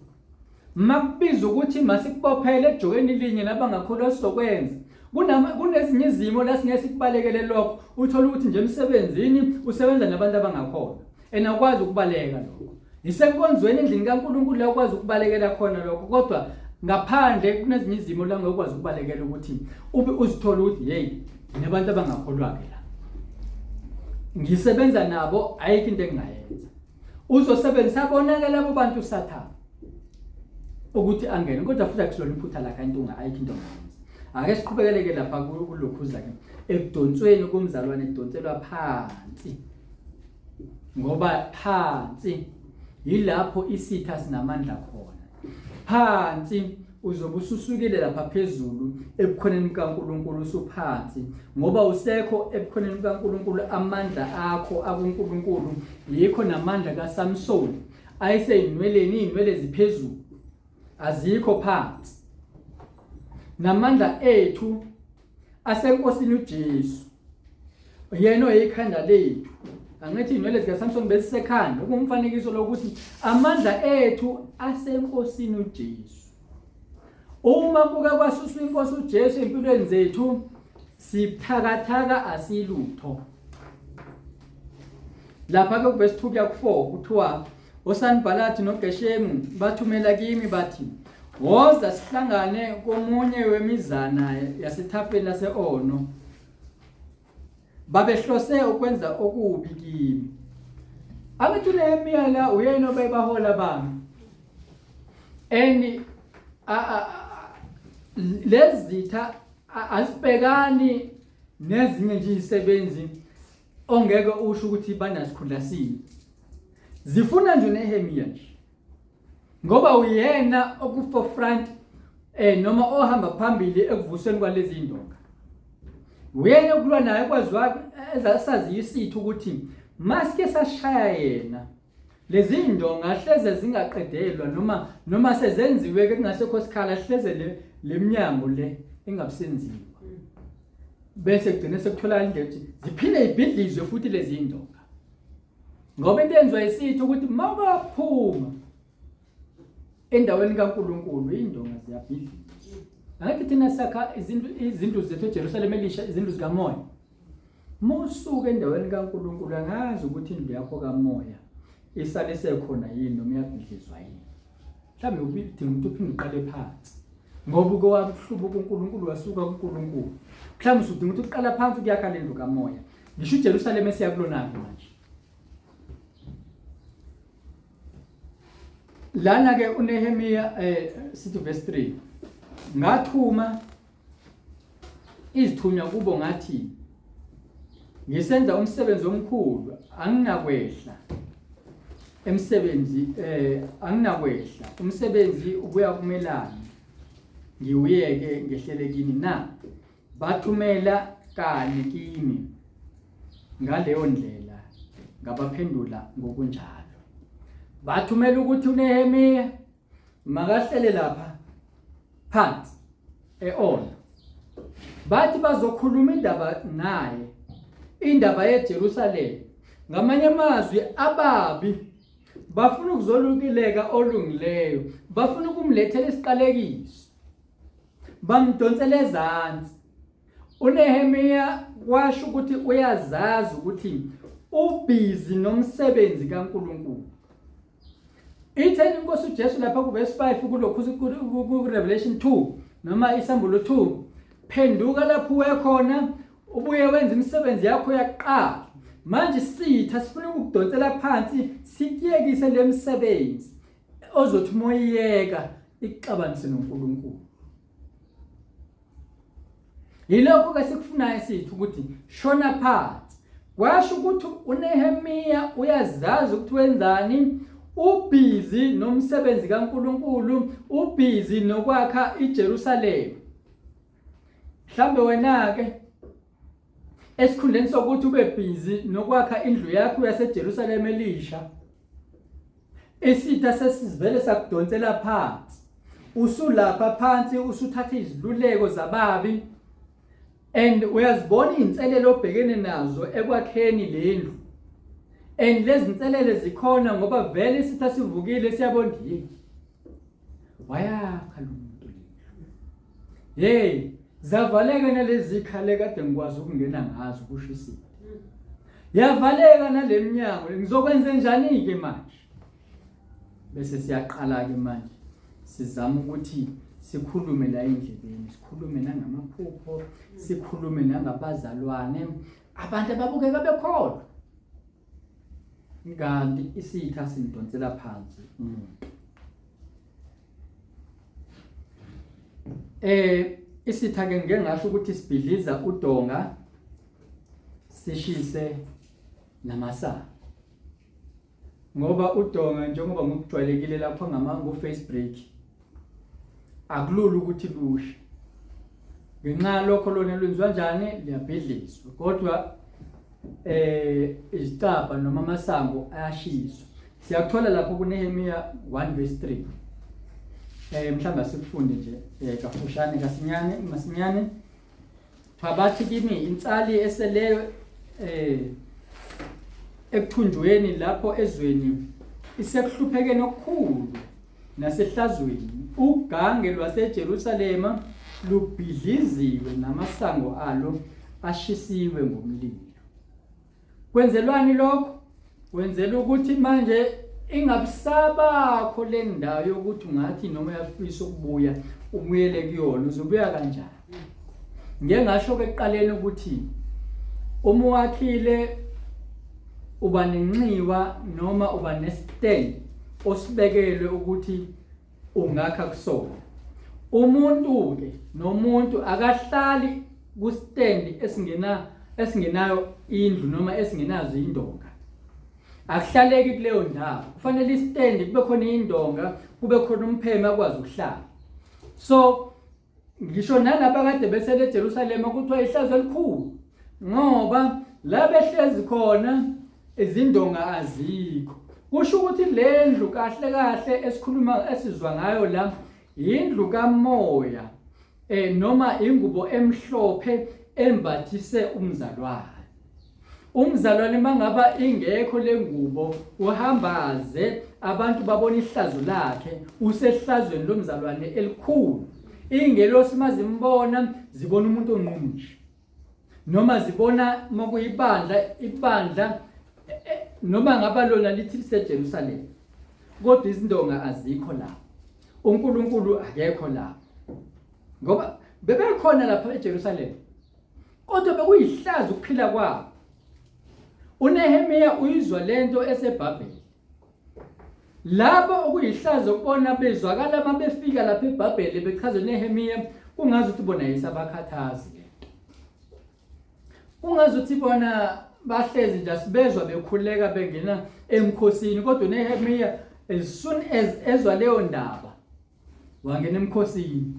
Makubiza ukuthi masikubophele ejokeni linye nabangakholwa, sizokwenza. Kunezinye izimo la singeke sikubalekele lokho. Uthola ukuthi nje emsebenzini usebenza nabantu abangakholwa and awukwazi ukubaleka lokho. Isenkonzweni endlini kaNkulunkulu la ukwazi ukubalekela khona lokho, kodwa ngaphandle kunezinye izimo la ngokwazi ukubalekela ukuthi ube uzithola ukuthi hey, nabantu abangakholwa-ke la ngisebenza nabo, ayikho into engingayenza. Uzosebenzisa bona-ke labo bantu uSathane ukuthi angene, kodwa futhi akusilona iphutha lakhe, into ayikho into ongayenza. Ake siqhubekeleke lapha kulokhuza-ke ekudonsweni komzalwane, kudonselwa phansi, ngoba phansi yilapho isitha sinamandla khona. Phansi uzobe ususukile lapha phezulu ebukhoneni bukaNkulunkulu, usuphansi ngoba usekho ebukhoneni bukaNkulunkulu. Amandla akho akuNkulunkulu, yikho namandla kaSamson ayeseyinweleni, izinwele ziphezulu, azikho phansi. Namandla ethu asenkosini uJesu, yena oyikhanda lethu. Angithi inwele zikaSamson besisekhanda, okumfanekiso lokuthi amandla ethu asenkosini uJesu. Uma kuke kwasuswa inkosi uJesu empilweni zethu, sibuthakathaka, asilutho. Lapha ke kuvesi 2 kuya ku-4 kuthiwa oSanibhalathi noGeshemu bathumela kimi bathi, woza sihlangane komunye wemizana yasethafeni lase-Ono. Babehlose ukwenza okubi kimi. Angithi uNehemiya la uyena obebahola bami. And lezi zitha azibhekani nezinye nje izisebenzi ongeke usho ukuthi banasikhundla sini. Zifuna nje uNehemiya nje, ngoba uyena oku-forefront noma ohamba phambili ekuvusweni kwalezi indonga. Uyena okulwa naye kwaziwa ezasaziyo isitha ukuthi masike sashaya yena, lezi ndonga hleze zingaqedelwa noma sezenziwe ke kungasekho sikhala, hleze le leminyango le ingabusenziwa, bese kugcine sekutholakala indlela ukuthi ziphinde ibhidlizwe futhi lezi ndonga, ngoba into enziwa isitha ukuthi mawukaphuma endaweni kaNkulunkulu indonga ziyabhidlizwa. Angithi thina sakha izindlu zethu eJerusalema elisha, izindlu zikamoya. Musuke endaweni kaNkulunkulu, angazi ukuthi indlu yakho kamoya isale sekhona yini noma iyabhidlizwa yini. Mhlawumbe udinga ukuthi uphinde uqale phansi. Ngoba uke wahlubuka uNkulunkulu wasuka kuNkulunkulu. Mhlawumbe usudinga ukuthi uqala phansi ukuyakha le ndlu kamoya. Ngisho iJerusalema esiya kulona-ke manje. Lana ke uNehemiya sithi verse 3 ngathuma izithunywa kubo ngathi ngisenza umsebenzi omkhulu anginakwehla emsebenzi anginakwehla umsebenzi ubuya kumelani ngiwuyeke ngehlele kini na bathumela kani kimi ngaleyo ndlela ngabaphendula ngokunjalo bathumela ukuthi uNehemiya makahlele lapha phansi eOno bathi bazokhuluma indaba naye indaba yeJerusalem ngamanye amazwi ababi bafuna ukuzolukileka olungileyo bafuna ukumlethela isiqalekiso bamdonsela ezansi uNehemiya kwasho ukuthi uyazazi ukuthi ubhizi nomsebenzi kaNkuluNkulu Itheni inkosi uJesu lapha kuverse 5 kulokhu ku Revelation 2 noma isambulo 2 phenduka lapho uwe khona ubuye wenze imisebenzi yakho yakuqala manje sitha sifuna ukukudonsela phansi sikuyekise lemisebenzi ozothi moyiyeka ikuxabanise noNkulunkulu Yilokho ke sikufunayo sithi ukuthi shona phansi. Kwasho ukuthi uNehemiya uyazazi ukuthi wenzani, ubhizi nomsebenzi kaNkulunkulu, ubhizi nokwakha iJerusalema. Mhlambe wena ke esikhundleni sokuthi ube busy nokwakha indlu yakho yaseJerusalema elisha isitha sesivele sakudonsela phansi usulapha phansi usuthatha iziluleko zababi and uyazibona izinselelo obhekene nazo ekwakheni lendlu and lezi nselele zikhona ngoba vele isitha sivukile siyabona yini wayakha lo muntu lendlu hey zavaleka nalezi khale kade ngikwazi ukungena ngazo kusho isitha yavaleka naleminyango ngizokwenza njani ke manje bese siyaqala ke manje sizama ukuthi sikhulume la endlebeni sikhulume nangamaphupho sikhulume nangabazalwane abantu ababukeka bekholwa kanti isitha simdonsela phansi umuntu isitha ke ngeke ngasho ukuthi sibhidliza udonga sishise namasango ngoba udonga njengoba ngokujwayelekile lapho ngama ngo-face break akulula ukuthi lushe ngenxa yalokho lona lwenziwa njani liyabhidlizwa kodwa izicabha noma amasango ayashiswa siyakuthola lapho kuNehemiya 1 verse 3 mhlawumbe asikufunde nje kafushane kasinyane masinyane Bathi kimi insali eseleyo ekuthunjweni lapho ezweni isekuhluphekeni okukhulu nasehlazweni ugange lwaseJerusalema lubhidliziwe namasango alo ashisiwe ngomlilo Kwenzelwani lokho? Kwenzela ukuthi manje ingabusabakho le ndawo yokuthi ungathi noma uyafisa ukubuya ubuyele kuyona uzobuya kanjani? Ngeke ngasho ke ekuqaleni ukuthi uma wakhile uba nenxiwa noma uba nestand osibekelwe ukuthi ungakha kusona. Umuntu ke nomuntu akahlali kustand esingena esingenayo indlu noma esingenazo indonga. Akuhlaleki kuleyo ndawo. Kufanele istand kube khona indonga, kube khona umpheme akwazi ukuhlala. So ngisho nalaba kade besele eJerusalema kuthiwa ihlazo elikhulu ngoba la behlezi khona izindonga azikho. Kusho ukuthi le ndlu kahle kahle esikhuluma esizwa ngayo la yindlu kamoya noma ingubo emhlophe embathise umzalwane. Umzalwane mangaba ingekho lengubo uhambaze abantu babona ihlazo lakhe usehlazweni lomzalwane elikhulu. Ingelosi mazimbona zibona umuntu onqunu nje. Noma zibona makuyibandla ibandla noma ngaba lona lithi liseJerusalem kodwa izindonga azikho lapho. uNkulunkulu akekho lapho. Ngoba bebekhona lapha eJerusalema. Kodwa bekuyihlazo ukuphila kwabo. UNehemiya uyizwa lento eseBhabheli. Labo okuyihlazo kubona bezwakala uma befika lapha eBhabheli bechaza uNehemiya kungazi ukuthi bona yisabakhathazi lento. Kungazi ukuthi bona bahlezi nje asibezwa bekhuleka bengena emkhosini kodwa uNehemiya as soon as ezwa leyo ndaba wangena emkhosini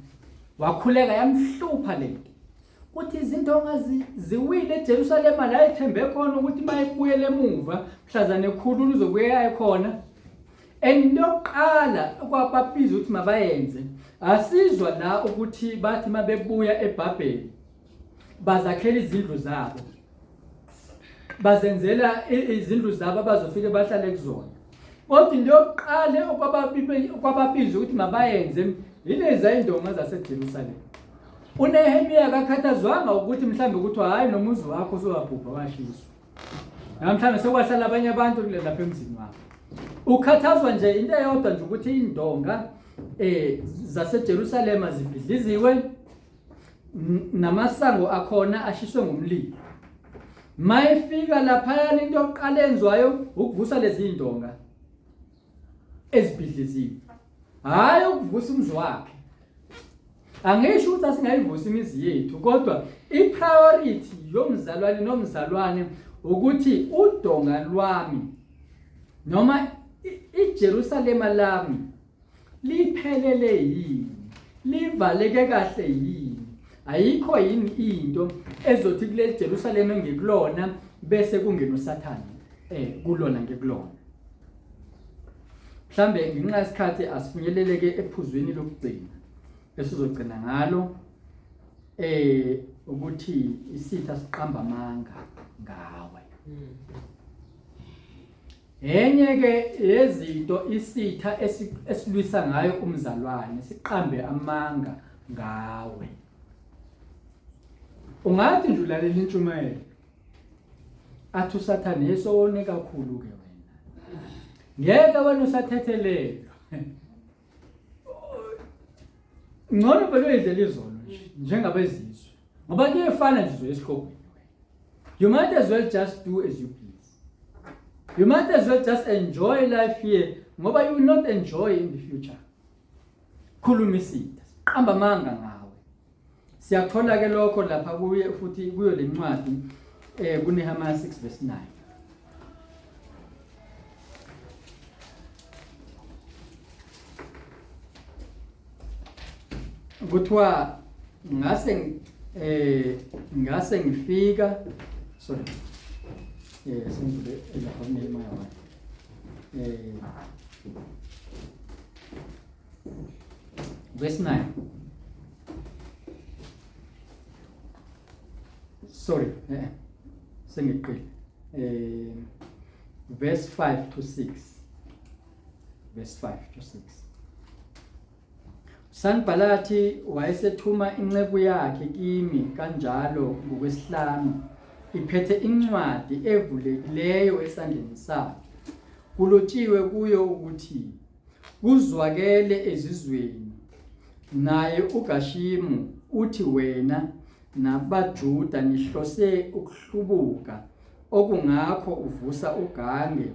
wakhuleka yamhlupha lento kuthi izindonga ziwile eJerusalema la ethembe khona ukuthi mayebuyele emuva mhlazane ekhulula uzobuye aye khona and into yokuqala okwababiza ukuthi mabayenze asizwa la ukuthi bathi mabebuya eBhabheli bazakhela izindlu zabo bazenzela izindlu zabo abazofike bahlale kuzona kodwa into yokuqala okwababiza ukuthi mabayenze yilezi indonga zaseJerusalema uNehemiya akakhathazwanga ukuthi mhlawumbe kuthiwa hhayi nomuzi wakho usowabhubha washiswa namhlanje sekwahlala abanye abantu kule lapha emzini wakho ukhathazwa nje into eyodwa nje ukuthi indonga zaseJerusalema zibhidliziwe namasango akhona ashiswe ngomlilo mayefika laphayana into yokuqala enziwayo ukuvusa lezi ndonga ezibhidliziwe hhayi ukuvusa umzi wakhe angisho ukuthi asingayivusi imizi yethu kodwa i-priority yomzalwane nomzalwane ukuthi udonga lwami noma iJerusalema lami Liphelele yini? Livaleke kahle yini? Ayikho yini into ezothi kuleli Jerusalem engikulona bese kungena uSathane kulona ngikulona. Mhlambe ngenxa yesikhathi asifinyeleleke ephuzwini lokugcina esizogcina ngalo ukuthi isitha siqamba amanga ngawe. Enye ke yezinto isitha esilwisa ngayo umzalwane siqambe amanga ngawe. Ungathi nje ulalela intshumayelo athi uSathane yesowone kakhulu ke wena. Ngeke wena usathethelelwa. Ngcono vele uyidlela izolo nje njengabezizwe ngoba kuyefana nje uzoya esihogweni. You might as well just do as you please. You might as well just enjoy life here ngoba you will not enjoy in the future. Khuluma isitha, qamba amanga ngawe. Siyakuthola ke lokho lapha kuye futhi kuyo lencwadi kuNehemiah 6 verse 9. Kuthiwa ngase ngase ngifika sorry sengivule lapha kuNehemiah 1 verse 9 sorry sengiqile verse 5 to 6 verse 5 to 6 Sanibhalathi wayesethuma inceku yakhe kimi kanjalo ngokwesihlanu iphethe incwadi evulekileyo esandleni sakhe kulotshiwe kuyo ukuthi kuzwakele ezizweni naye uGashimu uthi wena nabaJuda nihlose ukuhlubuka okungakho uvusa ugange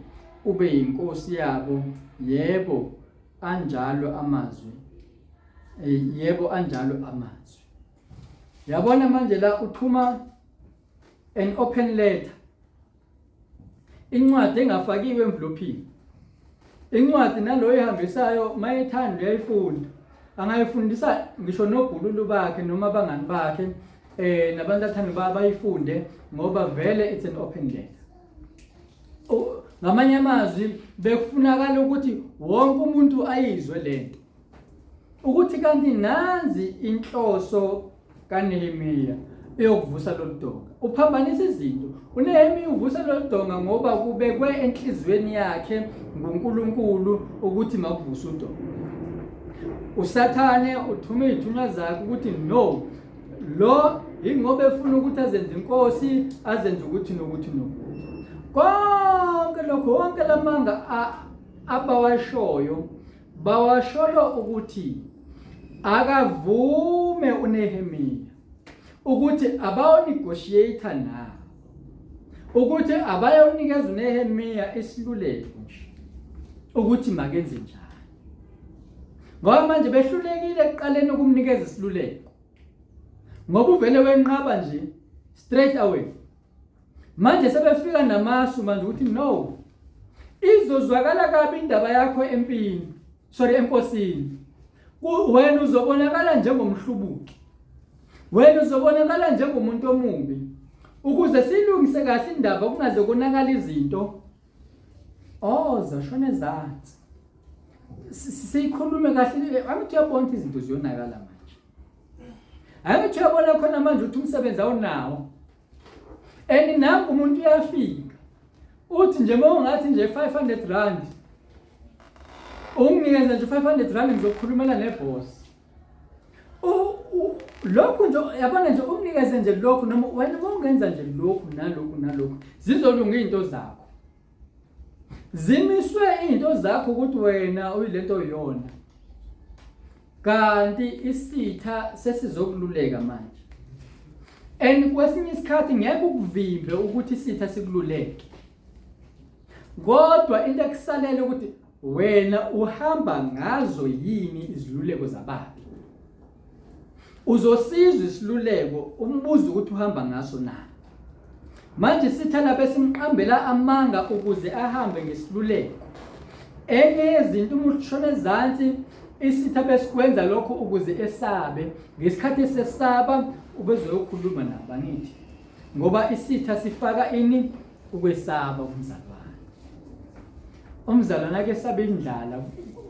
ube yinkosi yabo yebo anjalo amazwi yebo anjalo amazwi yabona manje la uthuma an open letter incwadi engafakiwe envelophini incwadi naloyo ihambisayo mayethanda uyayifunda angayifundisa ngisho nobhululu bakhe noma abangani bakhe nabantu athanda bayifunde ngoba vele it's an open letter ngamanye amazwi bekufunakala ukuthi wonke umuntu ayizwe lento ukuthi kanti nanzi inhloso kaNehemiya eyokuvusa lolu donga uphambanisa izinto uNehemiya uvusa lolu donga ngoba kubekwe enhliziyweni yakhe nguNkulunkulu ukuthi makuvuswe udonga uSathane uthuma izithunywa zakhe ukuthi no lo ingoba efuna ukuthi azenze inkosi azenze ukuthi nokuthi nokuthi konke lokho wonke lamanga abawashoyo bawasholo ukuthi Akavume uNehemiya ukuthi abayonegotiate nabo, ukuthi abayonikeza uNehemiya isiluleko nje ukuthi makenze njani, ngoba manje behlulekile ekuqaleni ukumnikeza isiluleko, ngoba uvele wenqaba nje straight away. Manje sebefika namasu manje ukuthi no, izozwakala kabi indaba yakho empini, sorry, enkosini. Wena uzobonakala njengomhlubuki, wena uzobonakala njengomuntu omubi. Ukuze silungise kahle indaba kungaze konakala izinto, oh zashona ezansi, siyikhulume kahle. Angithi uyabona ukuthi izinto ziyonakala manje, angithi uyabona khona manje ukuthi umsebenzi awunawo, and nangu umuntu uyafika uthi nje uma ungathi nje 500 rand, unginikeza nje 500 rand, ngizokhulumela neboss. Lokhu nje yabona nje, umnikeze nje lokhu, noma wena uma ungenza nje lokhu nalokhu nalokhu, zizolunga izinto zakho, zimiswe izinto zakho ukuthi wena uyilento oyiyona. Kanti isitha sesizokululeka manje, and kwesinye isikhathi ngeke ukuvimbe ukuthi isitha sikululeke, kodwa into ekusalele ukuthi wena uhamba ngazo yini iziluleko zababi. Uzosizwa isiluleko, umbuzo ukuthi uhamba ngaso na. Manje isitha lapha esimqambela amanga ukuze ahambe ngesiluleko. Enye yezinto, uma ushona ezansi, isitha besikwenza lokho ukuze esabe. Ngesikhathi esesaba ubezoyokhuluma nabo, angithi? Ngoba isitha sifaka ini? Ukwesaba umzalwane. Umzalwane ake sabe indlala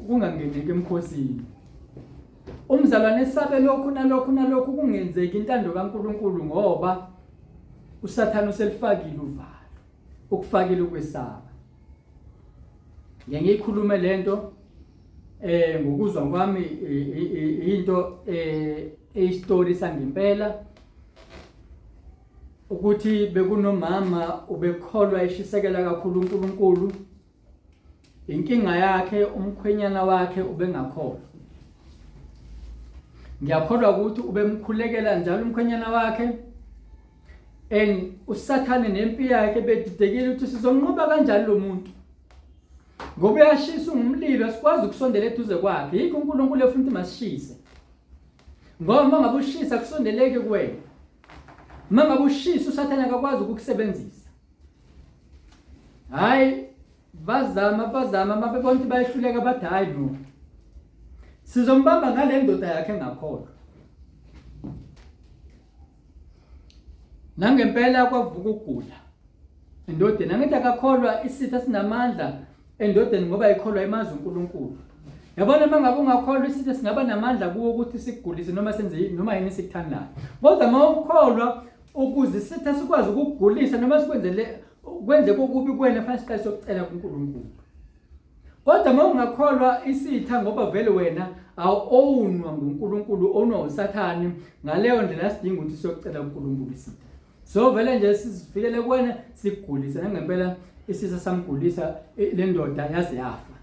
kungangeneki emkhosini. Umzalwane esabe lokhu nalokhu nalokhu, kungenzeki intando kaNkuluNkulu, ngoba uSathane uselifakile uvalo, ukufakile ukwesaba. Ngeke ngiyikhulume lento ngokuzwa kwami, into eyistory sangempela, ukuthi bekunomama ubekholwa eshisekela kakhulu uNkulunkulu. Inkinga yakhe, umkhwenyana wakhe ubengakholwa. Ngiyakholwa ukuthi ubemkhulekela njalo umkhwenyana wakhe, and uSathane nempi yakhe bedidekile ukuthi sizonqoba kanjani lo muntu, ngoba uyashisa ungumlilo, asikwazi ukusondela eduze kwakhe. Yikho uNkulunkulu efuna ukuthi masishise, ngoba uma ngabe ushisa kusondeleke kuwena. Uma ngabe ushisa, uSathane akakwazi ukukusebenzisa. Hayi, bazama bazama, mabebona ukuthi bayehluleka, bathi hayi no, sizombamba ngale ndoda yakhe engakholwa. Nangempela kwavuka ukugula endodeni. Angithi akakholwa, isitha sinamandla endodeni ngoba ikholwa imazi uNkulunkulu. Yabona, uma ngabe ungakholwa, isitha singaba namandla kuwo ukuthi sikugulise noma senze noma yini esikuthandayo, kodwa uma ukholwa, ukuze isitha sikwazi ukukugulisa noma sikwenzele kwenze kokubi kuwena, fanele siqale sokucela kuNkulunkulu. Kodwa uma ungakholwa, isitha, ngoba vele wena awu-ownwa nguNkulunkulu, ownwa uSathane. Ngaleyo ndlela sidinga ukuthi siyocela kuNkulunkulu isitha. So vele nje sizifikele kuwena sikugulise. Nangempela isitha samgulisa le ndoda yaze yafa.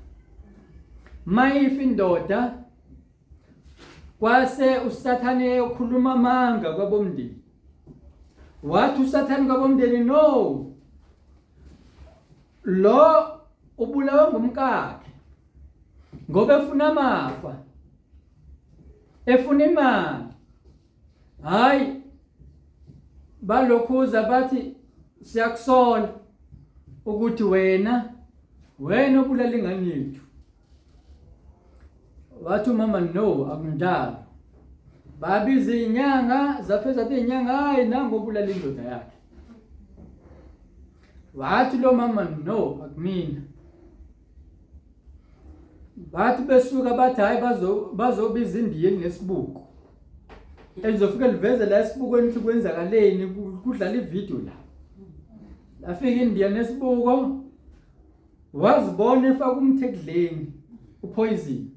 Mayifa indoda, kwase uSathane ukhuluma amanga kwabomndeni. Wathi uSathane kwabomndeni, no, lo ubulawa ngumkakhe ngoba efuna amafa, efuna imali. Hayi, balokhuza bathi siyakusola ukuthi wena obulala ingane yethu. Wathi umama, no, akunjalo. Babiza inyanga, zafeza zathi inyanga, hayi, nangu obulala indoda yakhe. Wathi lo mama, no, akumina. Bathi besuka bathi hayi, bazobiza indiya elinesibuko elizofike liveze la esibukweni ukuthi kwenzakaleni, kudlala ividiyo la. Lafika indiya nesibuko, wazibona efaka umthi ekudleni, upoison,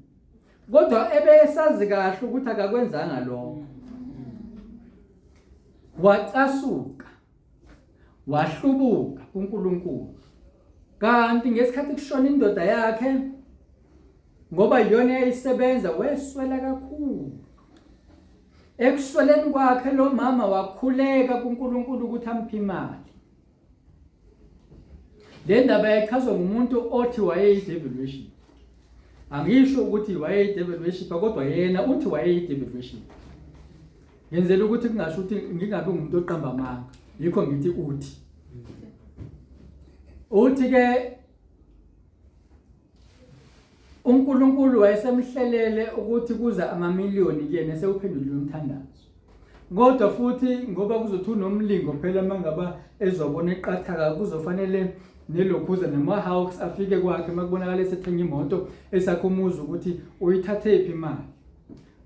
kodwa ebesazi kahle ukuthi akakwenzanga lokho. Wacasuka, wahlubuka kuNkulunkulu. Kanti ngesikhathi kushona indoda yakhe, ngoba iyona eyayisebenza, weswela kakhulu. Ekusweleni kwakhe lo mama wakhuleka kuNkulunkulu ukuthi amphe imali. Le ndaba yayichazwa ngumuntu othi wayeyi-devil worship. Angisho ukuthi wayeyi-devil worship kodwa yena uthi wayeyi-devil worship. Ngenzela ukuthi kungasho ukuthi ngingabi ngumuntu oqamba amanga. Yikho ngithi uthi. Uthi ke uNkulunkulu wayesemhlelele ukuthi kuza amamiliyoni kuyena esewuphendulile umthandazo. Kodwa futhi ngoba kuzothi unomlingo phela mangaba ezobona iqathaka kuzofanele nelokhuza nama-hawks afike kwakhe makubonakala esethenga imoto esakho umuzi ukuthi uyithathephi imali.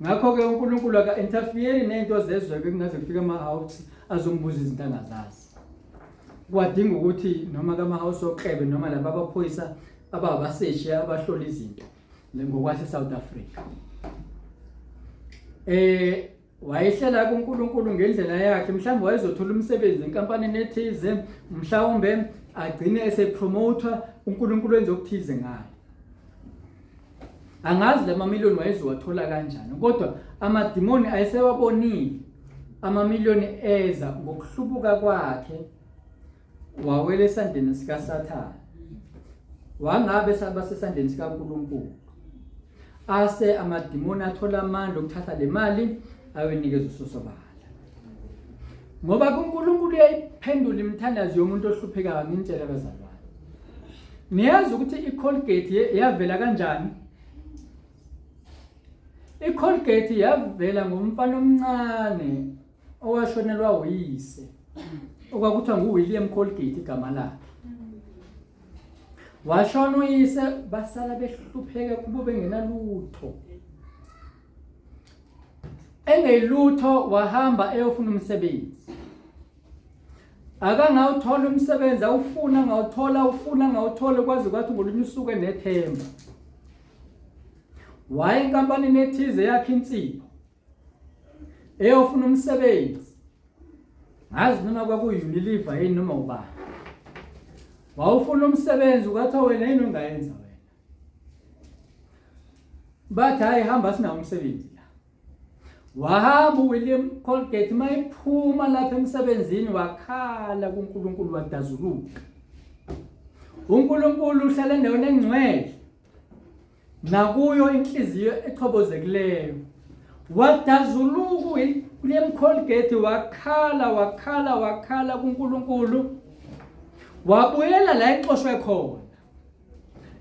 Ngakho-ke uNkulunkulu aka-interfere ney'nto zezwe-ke kungaze kufike ama-hawks azombuza izinto angazazi. Kwadinga ukuthi noma kama-house oklebe noma laba abaphoyisa ababaseshi abahlola izinto ngokwase-South Africa. Eh wayehlela kuNkulunkulu ngendlela yakhe mhlawumbe wayezothola umsebenzi enkampanini ethize mhlawumbe agcine esepromoter uNkulunkulu enze okuthize ngaye. Angazi lamamiliyoni wayezowathola kanjani kodwa amadimoni ayesewabonile amamiliyoni eza ngokuhlubuka kwakhe wawela esandleni sikaSathane wangabe saba sesandleni sikaNkulunkulu ase amadimoni athola amandla okuthatha le mali ayonikeza usosobala ngoba kuNkulunkulu uyayiphendula imithandazo yomuntu ohluphekayo ngintshela abazalwane niyazi ukuthi i-Colgate yavela kanjani i-Colgate yavela ngomfana omncane owashonelwa uyise okwakuthiwa nguWilliam Colgate igama lakhe washona uyise basala behlupheka kubo bengenalutho engeyilutho wahamba eyofuna umsebenzi akangawuthola umsebenzi awufuna ngawuthola ufuna ngawuthola kwaze kwathi ngolunye usuku enethemba waye enkampanini ethize yakhe insipho eyofuna umsebenzi ngazi noma kwakuyi-Unilever yini noma ubani wawufuna umsebenzi kwathiwa wena yini ongayenza wena bathi hayi hamba sinawo umsebenzi la wahamba uWilliam Colgate mayiphuma lapha emsebenzini wakhala kuNkulunkulu wadazuluka uNkulunkulu uhlala endaweni engcwele nakuyo inhliziyo echobozekileyo wadazuluka uWilliam Colgate wakhala wakhala wakhala kuNkulunkulu wabuyela la exoshwe khona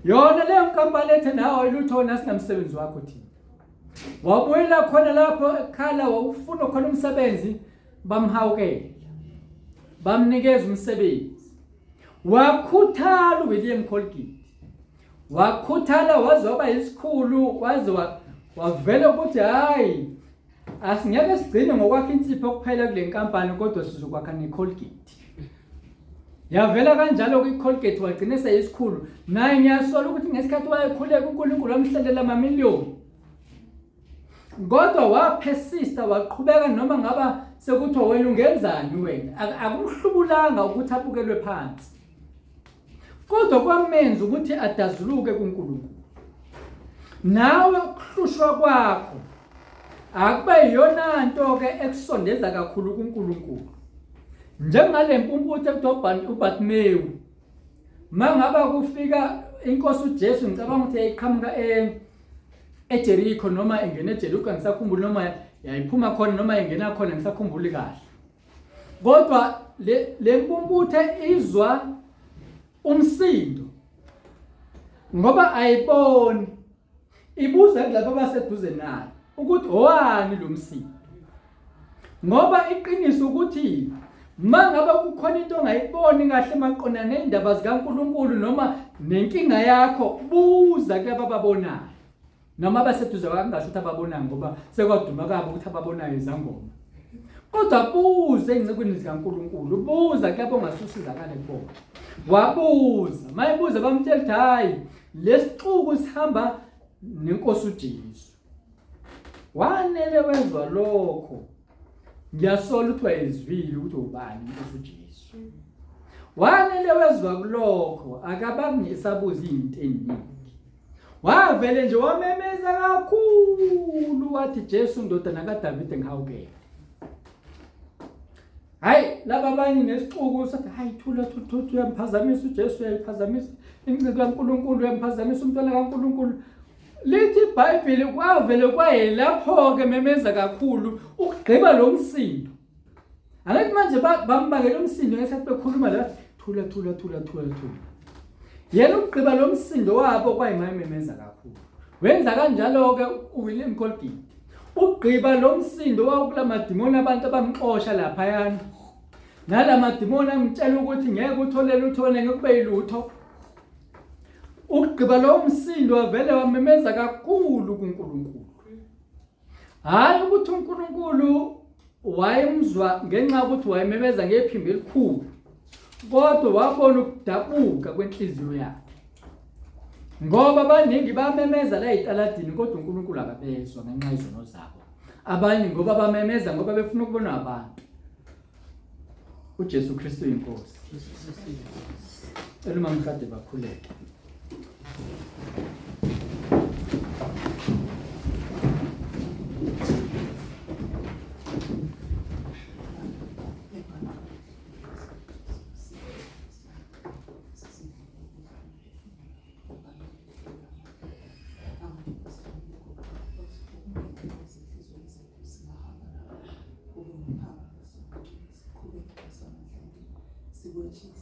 yona leyo nkampani ethe nawe lutho nasinamsebenzi wakho thina wabuyela khona lapho ekhala wawufuna khona umsebenzi bamhawukela bamnikeza umsebenzi wakhuthala uWilliam Colgate wakhuthala waze waba isikhulu waze wavela ukuthi hayi asingeke sigcine ngokwakha insipho kuphela kule nkampani kodwa sizokwakha ne-Colgate yavela kanjalo kwi-Colgate wagcina eseyisikhulu naye ngiyasola ukuthi ngesikhathi wayekhuleka uNkulunkulu wamhlelela amamiliyoni kodwa waphesista waqhubeka noma ngaba sekuthiwa wena ungenzani wena akumhlubulanga ukuthi abukelwe phansi kodwa kwamenza ukuthi adazuluke kuNkulunkulu nawe ukuhlushwa kwakho akube yiyona nto ke ekusondeza kakhulu kuNkulunkulu njengale mpumputhe ekuthiwa uBartimewu mangaba kufika inkosi uJesu ngicabanga ukuthi yayiqhamuka e eJericho noma ingena eJericho angisakhumbuli noma yayiphuma khona noma ingena khona ngisakhumbuli kahle kodwa le lempumputhe izwa umsindo ngoba ayiboni ibuza kulabo abaseduze nayo ukuthi owani lo msindo ngoba iqiniso ukuthi mangaba kukhona into ongayiboni kahle maqondana nezindaba zikaNkuluNkulu noma nenkinga yakho buza kulabo ababonayo noma abaseduze kwakungasho ukuthi ababonayo ngoba sekwaduma kabo ukuthi ababonayo izangoma kodwa buza ey'ncekwini zikaNkulunkulu buza kulabo ongasusizakale kubona wabuza mayebuza bamtshela ukuthi hhayi lesixuku sihamba nenkosi uJesu wanele wezwa lokho ngiyasola ukuthi wayezwile ukuthi ubani inkosi uJesu wanele wezwa kulokho akabange esabuza izinto eziningi. Wavele nje wamemeza kakhulu wathi Jesu ndodana kaDavide ngihawukele. Hayi laba abanye nesixuku sathi hayi thula thula thula uyamphazamisa uJesu uyayiphazamisa inceku kaNkulunkulu uyamphazamisa umntwana kaNkulunkulu. Lithi iBhayibheli kwavele kwayelapho-ke memeza kakhulu ukugqiba lo msindo. Angithi manje bambangela umsindo ngesikhathi bekhuluma la thula thula thula thula thula. Yena ukugqiba lo msindo wabo kwayimayimemeza kakhulu. Wenza kanjalo-ke uWilliam Colgate. Ukugqiba lo msindo wawukula madimoni abantu abamxosha laphayana. Nala madimoni amtshela ukuthi ngeke uthole lutho ngeke kube yilutho. Ukugqiba lo msindo wavele wamemeza kakhulu kuNkulunkulu. Hayi ukuthi uNkulunkulu wayemzwa ngenxa yokuthi wayememeza ngephimbo elikhulu, kodwa wabona ukudabuka kwenhliziyo yakhe. Ngoba abaningi bamemeza la ezitaladini kodwa uNkulunkulu akabezwa ngenxa yezono zabo. Abanye ngoba bamemeza ngoba befuna ukubonwa abantu. uJesu Kristu inkosi. Cela umamkade bakhuleke. Sikwethise.